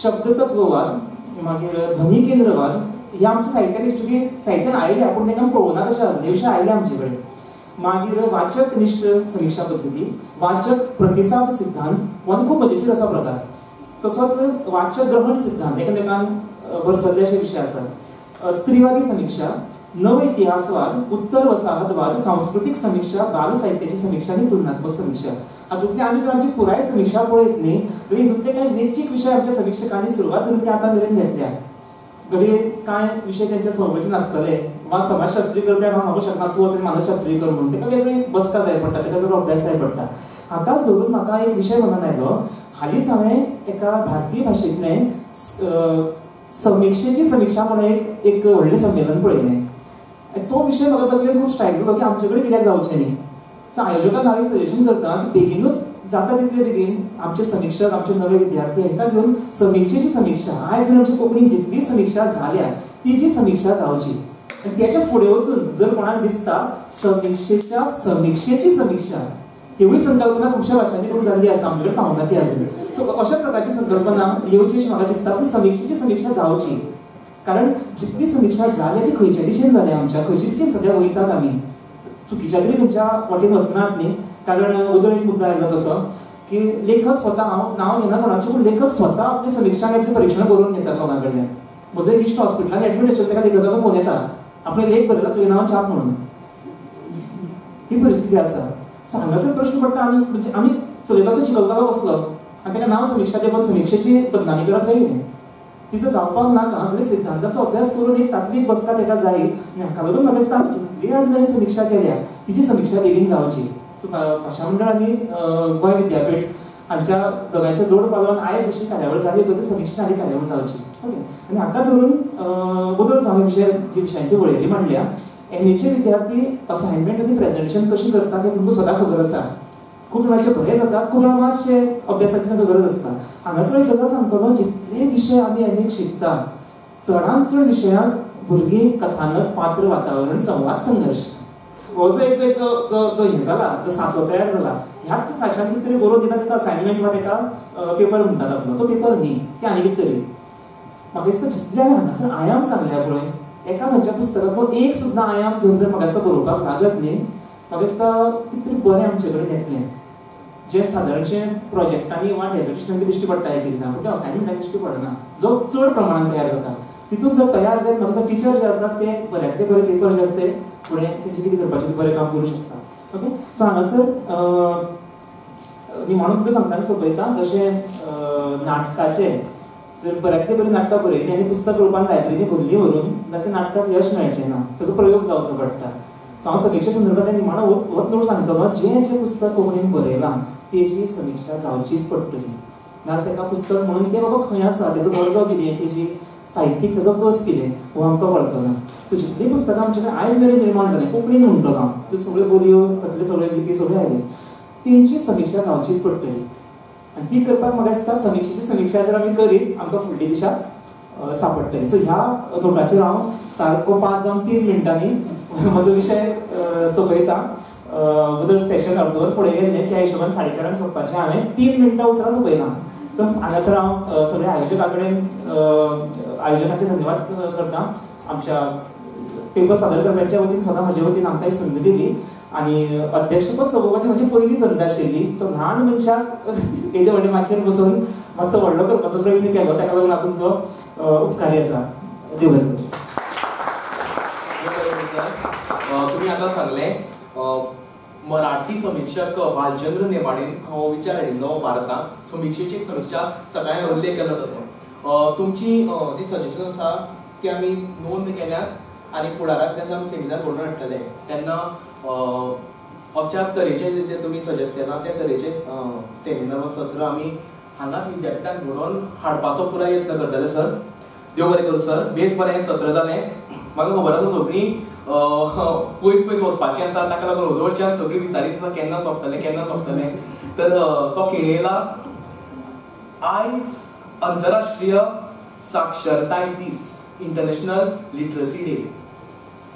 शब्दतत्ववाद, मागीर ध्वनिकेंद्रवाद, ह्या आमच्या साहित्यान एक्चुअली साहित्यान आयल्या पूण तांकां पळोवना तशें अजून हे विशय आयले आमचे कडेन. मागीर वाचक निश्ठ समिक्षा पद्दती, वाचक प्रतिसाद सिद्धांत हो आनी खूब मजेशीर असा प्रकार. तसोच वाचक ग्रहण सिद्धांत एकामेकान भरसल्ले अशे विशय आसात. स्त्रीवादी समिक्षा, नव इतिहासवाद, उत्तर वसाहतवाद, सांस्कृतीक समिक्षा, बाल साहित्याची समिक्षा आनी तुलनात्मक समिक्षा. हातूंतली आमी जर आमची पुराय समिक्षा पळयत न्ही जाल्यार हितूंतले कांय वेंचीक विशय आमच्या समिक्षकांनी सुरवात धरून ते आतां मेरेन घेतल्या. घडये कांय विशय त्यांच्या संवकळीचे नासतले वा समाजशास्त्री करप्याक हांव सांगूंक शकना तूं वचून मानसशास्त्री कर म्हणून, ताका वेगळी बसका जाय पडटा, ताका वेगळो अभ्यास जाय पडटा. हाकाच धरून म्हाका एक विशय मनान आयलो. हालींच हांवें एका भारतीय भाशेंतलें समिक्षेची समिक्षा म्हणून एक व्हडलें संमेलन पळयलें. तो विशय म्हाका तकलेन खूब स्ट्रायक जालो की आमचे कडेन कित्याक जावचें न्ही. सो आयोजकांक हांव एक सजेशन करता की बेगीनूच जाता तितले बेगीन आमचे समिक्षक, आमचे नवे विद्यार्थी हांकां घेवन समिक्षेची समिक्षा, आयज मेरेन आमची कोंकणीन जितली समिक्षा जाल्या तिची समिक्षा जावची आनी त्याच्या फुडें वचून जर कोणाक दिसता समिक्षेच्या समिक्षेची समिक्षा, हिवूय संकल्पना खुबश्या भाशांनी खूब जाल्ली आसा, आमचे कडेन पावना ती अजून. सो अशा प्रकारची संकल्पना येवची अशी म्हाका दिसता, पूण समिक्षेची समिक्षा जावची, कारण जितली समिक्षा जाल्या ती खंयच्या दिशेन जाल्या, आमच्या खंयच्या दिशेन सद्या वयतात आमी, चुकीच्या तरी खंयच्या वाटेन वचनात न्ही. कारण उदळ एक मुद्दा आयलो तसो की लेखक स्वता, हांव नांव घेना कोणाचें, पूण लेखक स्वता आपली समिक्षा आनी आपली परिक्षणां बरोवन घेतात लोकां कडल्यान. म्हजो एक इश्ट हॉस्पिटलान एडमीट आशिल्लो, ताका लेखकाचो फोन येता, आपणें लेख बरयला तुवें नांव छाप म्हणून. ही परिस्थिती आसा. सो हांगासर प्रश्न पडटा, आमी म्हणजे आमी चलयता तो चिखलकालो बसलो आनी ताका नांव समिक्षा दिवप, समिक्षेची बदनामी करप काय कितें, तिचो जावपाक नाका जाल्यार सिद्धांताचो अभ्यास करून एक तात्वीक बसका ताका जाय. आनी हाका लागून म्हाका दिसता आमी जितली आज मेरेन समिक्षा केल्या तिची समिक्षा बेगीन जावची. सो भाशा मंडळ आनी गोंय विद्यापीठ हांच्या दोगांयच्या जोड पालवान आयज जशी कार्यावळ जाली पळय ती समिक्षा आनी कार्यावळ जावची. ओके, आनी हाका धरून बदल हांवें विशय जी विशयांची वळेरी मांडल्या, एमएचे विद्यार्थी असायनमेंट आनी प्रेजेंटेशन कशी करतात हें तुमकां स्वता खबर आसा. खूब जाणांचे बरे जातात, खूब जाणां मातशे अभ्यासाची तांकां गरज आसता. हांगासर एक गजाल सांगतलो, जितले विशय आमी एमएक शिकता चडांत चड विशयांक भुरगीं कथानक, पात्र, वातावरण, संवाद, संघर्श हो जो एक जो जो हें जाला, जो सांचो तयार जाला, ह्याच सांच्यान कितें तरी बरोवन दिता ताका असायनमेंट वा ताका पेपर म्हणटात आपलो, तो पेपर न्ही, ते आनी कितें तरी. म्हाका दिसता जितले हांवें हांगासर आयाम सांगल्या पळय, एका खंयच्या पुस्तकांतलो एक सुद्दां आयाम घेवन जर म्हाका दिसता बरोवपाक लागत न्ही, म्हाका दिसता कितें तरी बरें आमचे कडेन येतलें, जें सादारणशें प्रोजेक्टांनी वा डेजर्टेशनांनी दिश्टी पडटा एक एकदां, पूण तें असायनमेंटान दिश्टी पडना, जो चड प्रमाणान तयार जाता. तितून जर तयार जायत म्हाका दिसता टिचर जे आसात ते बऱ्यांतले बरे पेपर जे आसता ते फुडें तेंचे कितें करपाचें बरें काम करूं शकता. ओके, सो हांगासर निमाणो तुमकां सांगतना सोंपयता, जशें नाटकाचें जर बऱ्यांतली बरीं नाटकां बरयलीं आनी पुस्तक रुपान लायब्ररींनी भरलीं व्हरून जाल्यार त्या नाटकाक यश मेळचें ना, ताचो प्रयोग जावचो पडटा. सो हांव समिक्षे संदर्भांत निमाणो होच नोट सांगतलो, जें जें पुस्तक कोंकणीन बरयलां तेजी समिक्षा जावचीच पडटली, ना ताका पुस्तक म्हणून तें बाबा खंय आसा, तेजो दर्जो कितें, तेजी साहित्यीक तेजो कस कितें हो आमकां कळचो ना. सो जितलीं पुस्तकां आमचे कडेन आयज मेरेन निर्माण जालीं कोंकणीन म्हणटलो हांव, त्यो सगळ्यो बोलयो, तातूंतल्यो सगळ्यो लिपी सगळ्यो आयल्यो, तेंची समिक्षा जावचीच पडटली. आनी ती करपाक म्हाका दिसता समिक्षेची समिक्षा जर आमी करीत आमकां फुडली दिशा सापडटली. सो ह्या नोटाचेर हांव सारको 5 जावन 3 मिनटांनी म्हजो विशय सोंपयता. बदल सेशन अर्दवर फुडें गेल्लें त्या हिशोबान 4:30 सोंपपाचें, हांवें 3 मिनटां उसरां सोंपयलां. सो हांगासर हांव सगळ्या आयोजकां कडेन आयोजकांचे धन्यवाद करता. आमच्या पेपर सादर करप्याच्या वतीन, स्वता म्हजे वतीन आमकां ही संद दिली आनी अध्यक्षपद सोंपोवपाची म्हजी पयली संद आशिल्ली. सो ल्हान मनशाक येदे व्हडले माचयेर बसून मातसो व्हडलो करपाचो प्रयत्न केलो, ताका लागून हांव तुमचो उपकारी आसा. देव बरें करूं. तुमी आतां सांगलें मराठी समिक्षक भालचंद्र नेमाडेन हो विचार हाडिल्लो भारतांत समिक्षेची समिक्षा सगळ्यांक उल्लेख केलो जातो. तुमची जी सजेशन आसा ती आमी नोंद केल्यात आनी फुडाराक जेन्ना आमी सेमिनार घडोवन हाडटले तेन्ना अशा तरेचे जे तुमी सजेस्ट केलां त्या तरेचे सेमिनार वा सत्र आमी हांगाच विद्यापिठांत घडोवन हाडपाचो पुराय यत्न करतले सर. देव बरें करूं सर. बेस बरें हें सत्र जालें. म्हाका खबर आसा सगळीं पयस पयस वचपाचीं आसा, ताका लागून वदोळच्यान सगळीं विचारीत आसा केन्ना सोंपतलें केन्ना सोंपतलें. तर तो खीण येयला. आयज अंतरराष्ट्रीय साक्षरताय दीस, इंटरनॅशनल लिटरसी डे.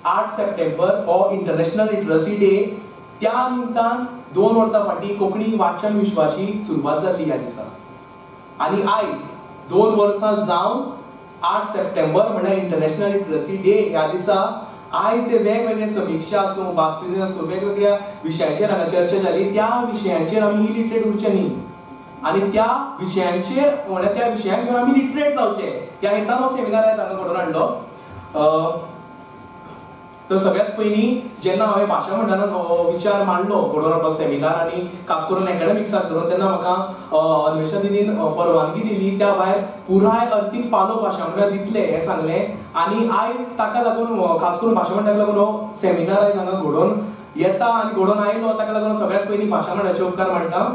8 सप्टेंबर हो इंटरनॅशनल लिटरसी डे. त्या निमतान 2 वर्सां फाटीं कोंकणी वाचन विश्वाची सुरवात जाल्ली ह्या दिसा आनी आयज 2 वर्सां जावन 8 सप्टेंबर म्हळ्यार इंटरनॅशनल लिटरसी डे ह्या दिसा आयज जे वेगवेगळे समिक्षा आसूं, भासविज्ञान आसूं, वेगवेगळ्या विशयांचेर हांगा चर्चा जाली, त्या विशयांचेर आमी इलिटरेट उरचे न्ही आनी त्या विशयांचेर म्हळ्यार त्या विशयांक घेवन आमी लिटरेट जावचे ह्या हेतान हो सेमिनार आयज हांगा घडोवन हाडलो. तर सगळ्यात पयलीं जेन्ना हांवें भाशा मंडळान हो विचार मांडलो घडोवन हाडपाचो सेमिनार आनी खास करून एकाडेमिक्साक धरून, तेन्ना म्हाका अन्वेषा दिदीन परवानगी दिली. त्या भायर पुराय अर्थीक पालव भाशा मंडळाक दितले हें सांगलें आनी आयज ताका लागून खास करून भाशा मंडळाक लागून हो सेमिनार आयज हांगा घडोवन येता आनी घडोवन आयलो. ताका लागून सगळ्यात पयलीं भाशा मंडळाचे उपकार मानता.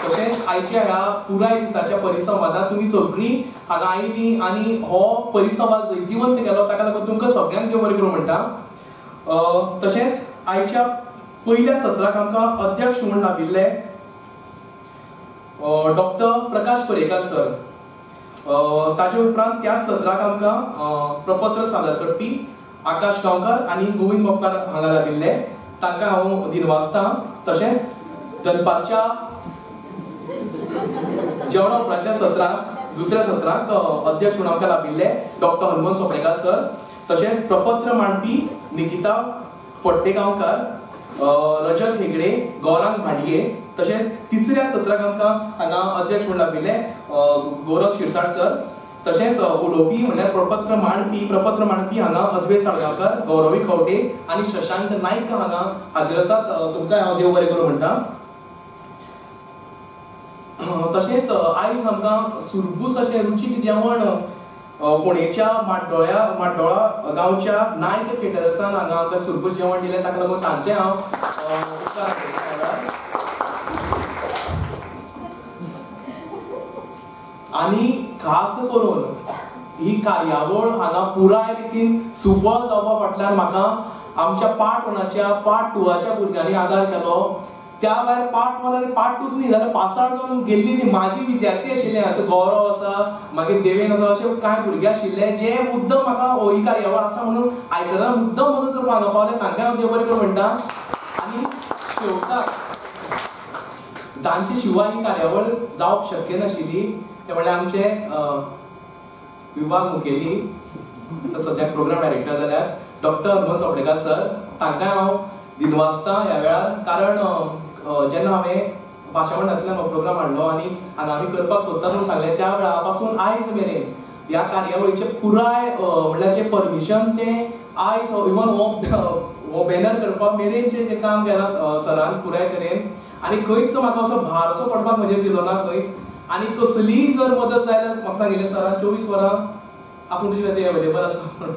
तशेंच आयच्या ह्या पुराय दिसाच्या परिसंवादात तुमी सगळीं हांगा आयलीं आनी हो परिसंवाद जैतिवंत केलो, ताका लागून तुमकां सगळ्यांक देव बरें करूं म्हणटा. तशेंच आयच्या पयल्या सत्राक आमकां अध्यक्ष म्हूण लाभिल्ले डॉक्टर प्रकाश पर्येकार सर. ताजे उपरांत त्या सत्राक आमकां प्रपत्र सादर करपी आकाश गांवकार आनी गोविंद मोपकार हांगा लाभिल्ले, तांकां हांव दिनवासता. तशेंच दनपारच्या जेवणा उपरांतच्या सत्राक दुसऱ्या सत्राक अध्यक्ष म्हूण आमकां लाभिल्ले डॉक्टर हनुमंत चोपडेकार सर. तशेंच प्रपत्र मांडपी निकिता फडते गांवकार, रजत हेगडे, गौरांग भांडये. तशेंच तिसऱ्या सत्राक आमकां हांगा अध्यक्ष म्हूण लाभिल्ले गोरख शिरसाट सर. तशेंच उलोवपी म्हणल्यार प्रपत्र मांडपी हांगा अद्वैत साळगांवकार, गौरवी खवटे आनी शशांक नायक हांगा हाजीर आसात. तुमकां हांव देव बरें करूं म्हणटा. तशेंच आयज आमकां सुरबूस अशें रुचीक जेवण फोंडेच्या माड्डोळा गांवच्या नायक केटरसान हांगा आमकां सुरबूस जेवण दिलें, ताका लागून तांचें हांव उपकार मानतां. आनी खास करून ही कार्यावळ हांगा पुराय रितीन सुफळ जावपा फाटल्यान म्हाका आमच्या पार्ट 1 पार्ट 2 भुरग्यांनी आदार केलो. त्या भायर पार्ट 1 आनी पार्ट 2 न्ही जाल्यार पासार जावन गेल्ली ती म्हाजी विद्यार्थी आशिल्ले, असो गौरव आसा, मागीर देवेन आसा, अशे कांय भुरगे आशिल्ले जे मुद्दम म्हाका ही कार्यावळ आसा म्हणून आयकतना मुद्दम मदत करपाक हांगा पावले, तांकां हांव देव बरें करूं म्हणटा. आनी शेवटाक जांचे शिवाय ही कार्यावळ जावप शक्य नाशिल्ली ते म्हणल्यार आमचे विभाग मुखेली सद्याक प्रोग्राम डायरेक्टर जाल्यार डॉक्टर हनुमंत चोपडेकार सर, तांकां हांव दिनवासता ह्या वेळार. कारण जेन्ना हांवें भाशा मंडळांतल्यान हो प्रोग्राम हाडलो आनी हांगा आमी करपाक सोदतात म्हणून सांगलें, त्या वेळा पासून आयज मेरेन ह्या कार्यावळीचें पुराय म्हणल्यार जें परमिशन तें आयज इवन हो बॅनर करपा मेरेनचें जें काम केलां सरान पुराय तरेन, आनी खंयच म्हाका असो भार असो पडपाक म्हजेर दिलो ना खंयच. आनी कसलीय जर मदत जाय जाल्यार म्हाका सांगिल्लें सरान 24 वरां आपूण तुजे खातीर एवेलेबल आसा म्हणून.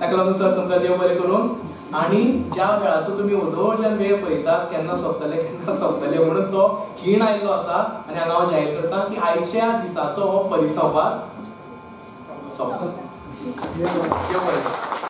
ताका लागून सर तुमकां देव बरें करूं. आनी ज्या वेळाचो तुमी ओदोळच्यान वेळ पळयतात केन्ना सोंपतले केन्ना सोंपतले म्हणून तो खीण आयिल्लो आसा. आनी हांगा हांव जाहीर करता की आयच्या दिसाचो हो परिसंवाद सोंपता. देव बरें करूं.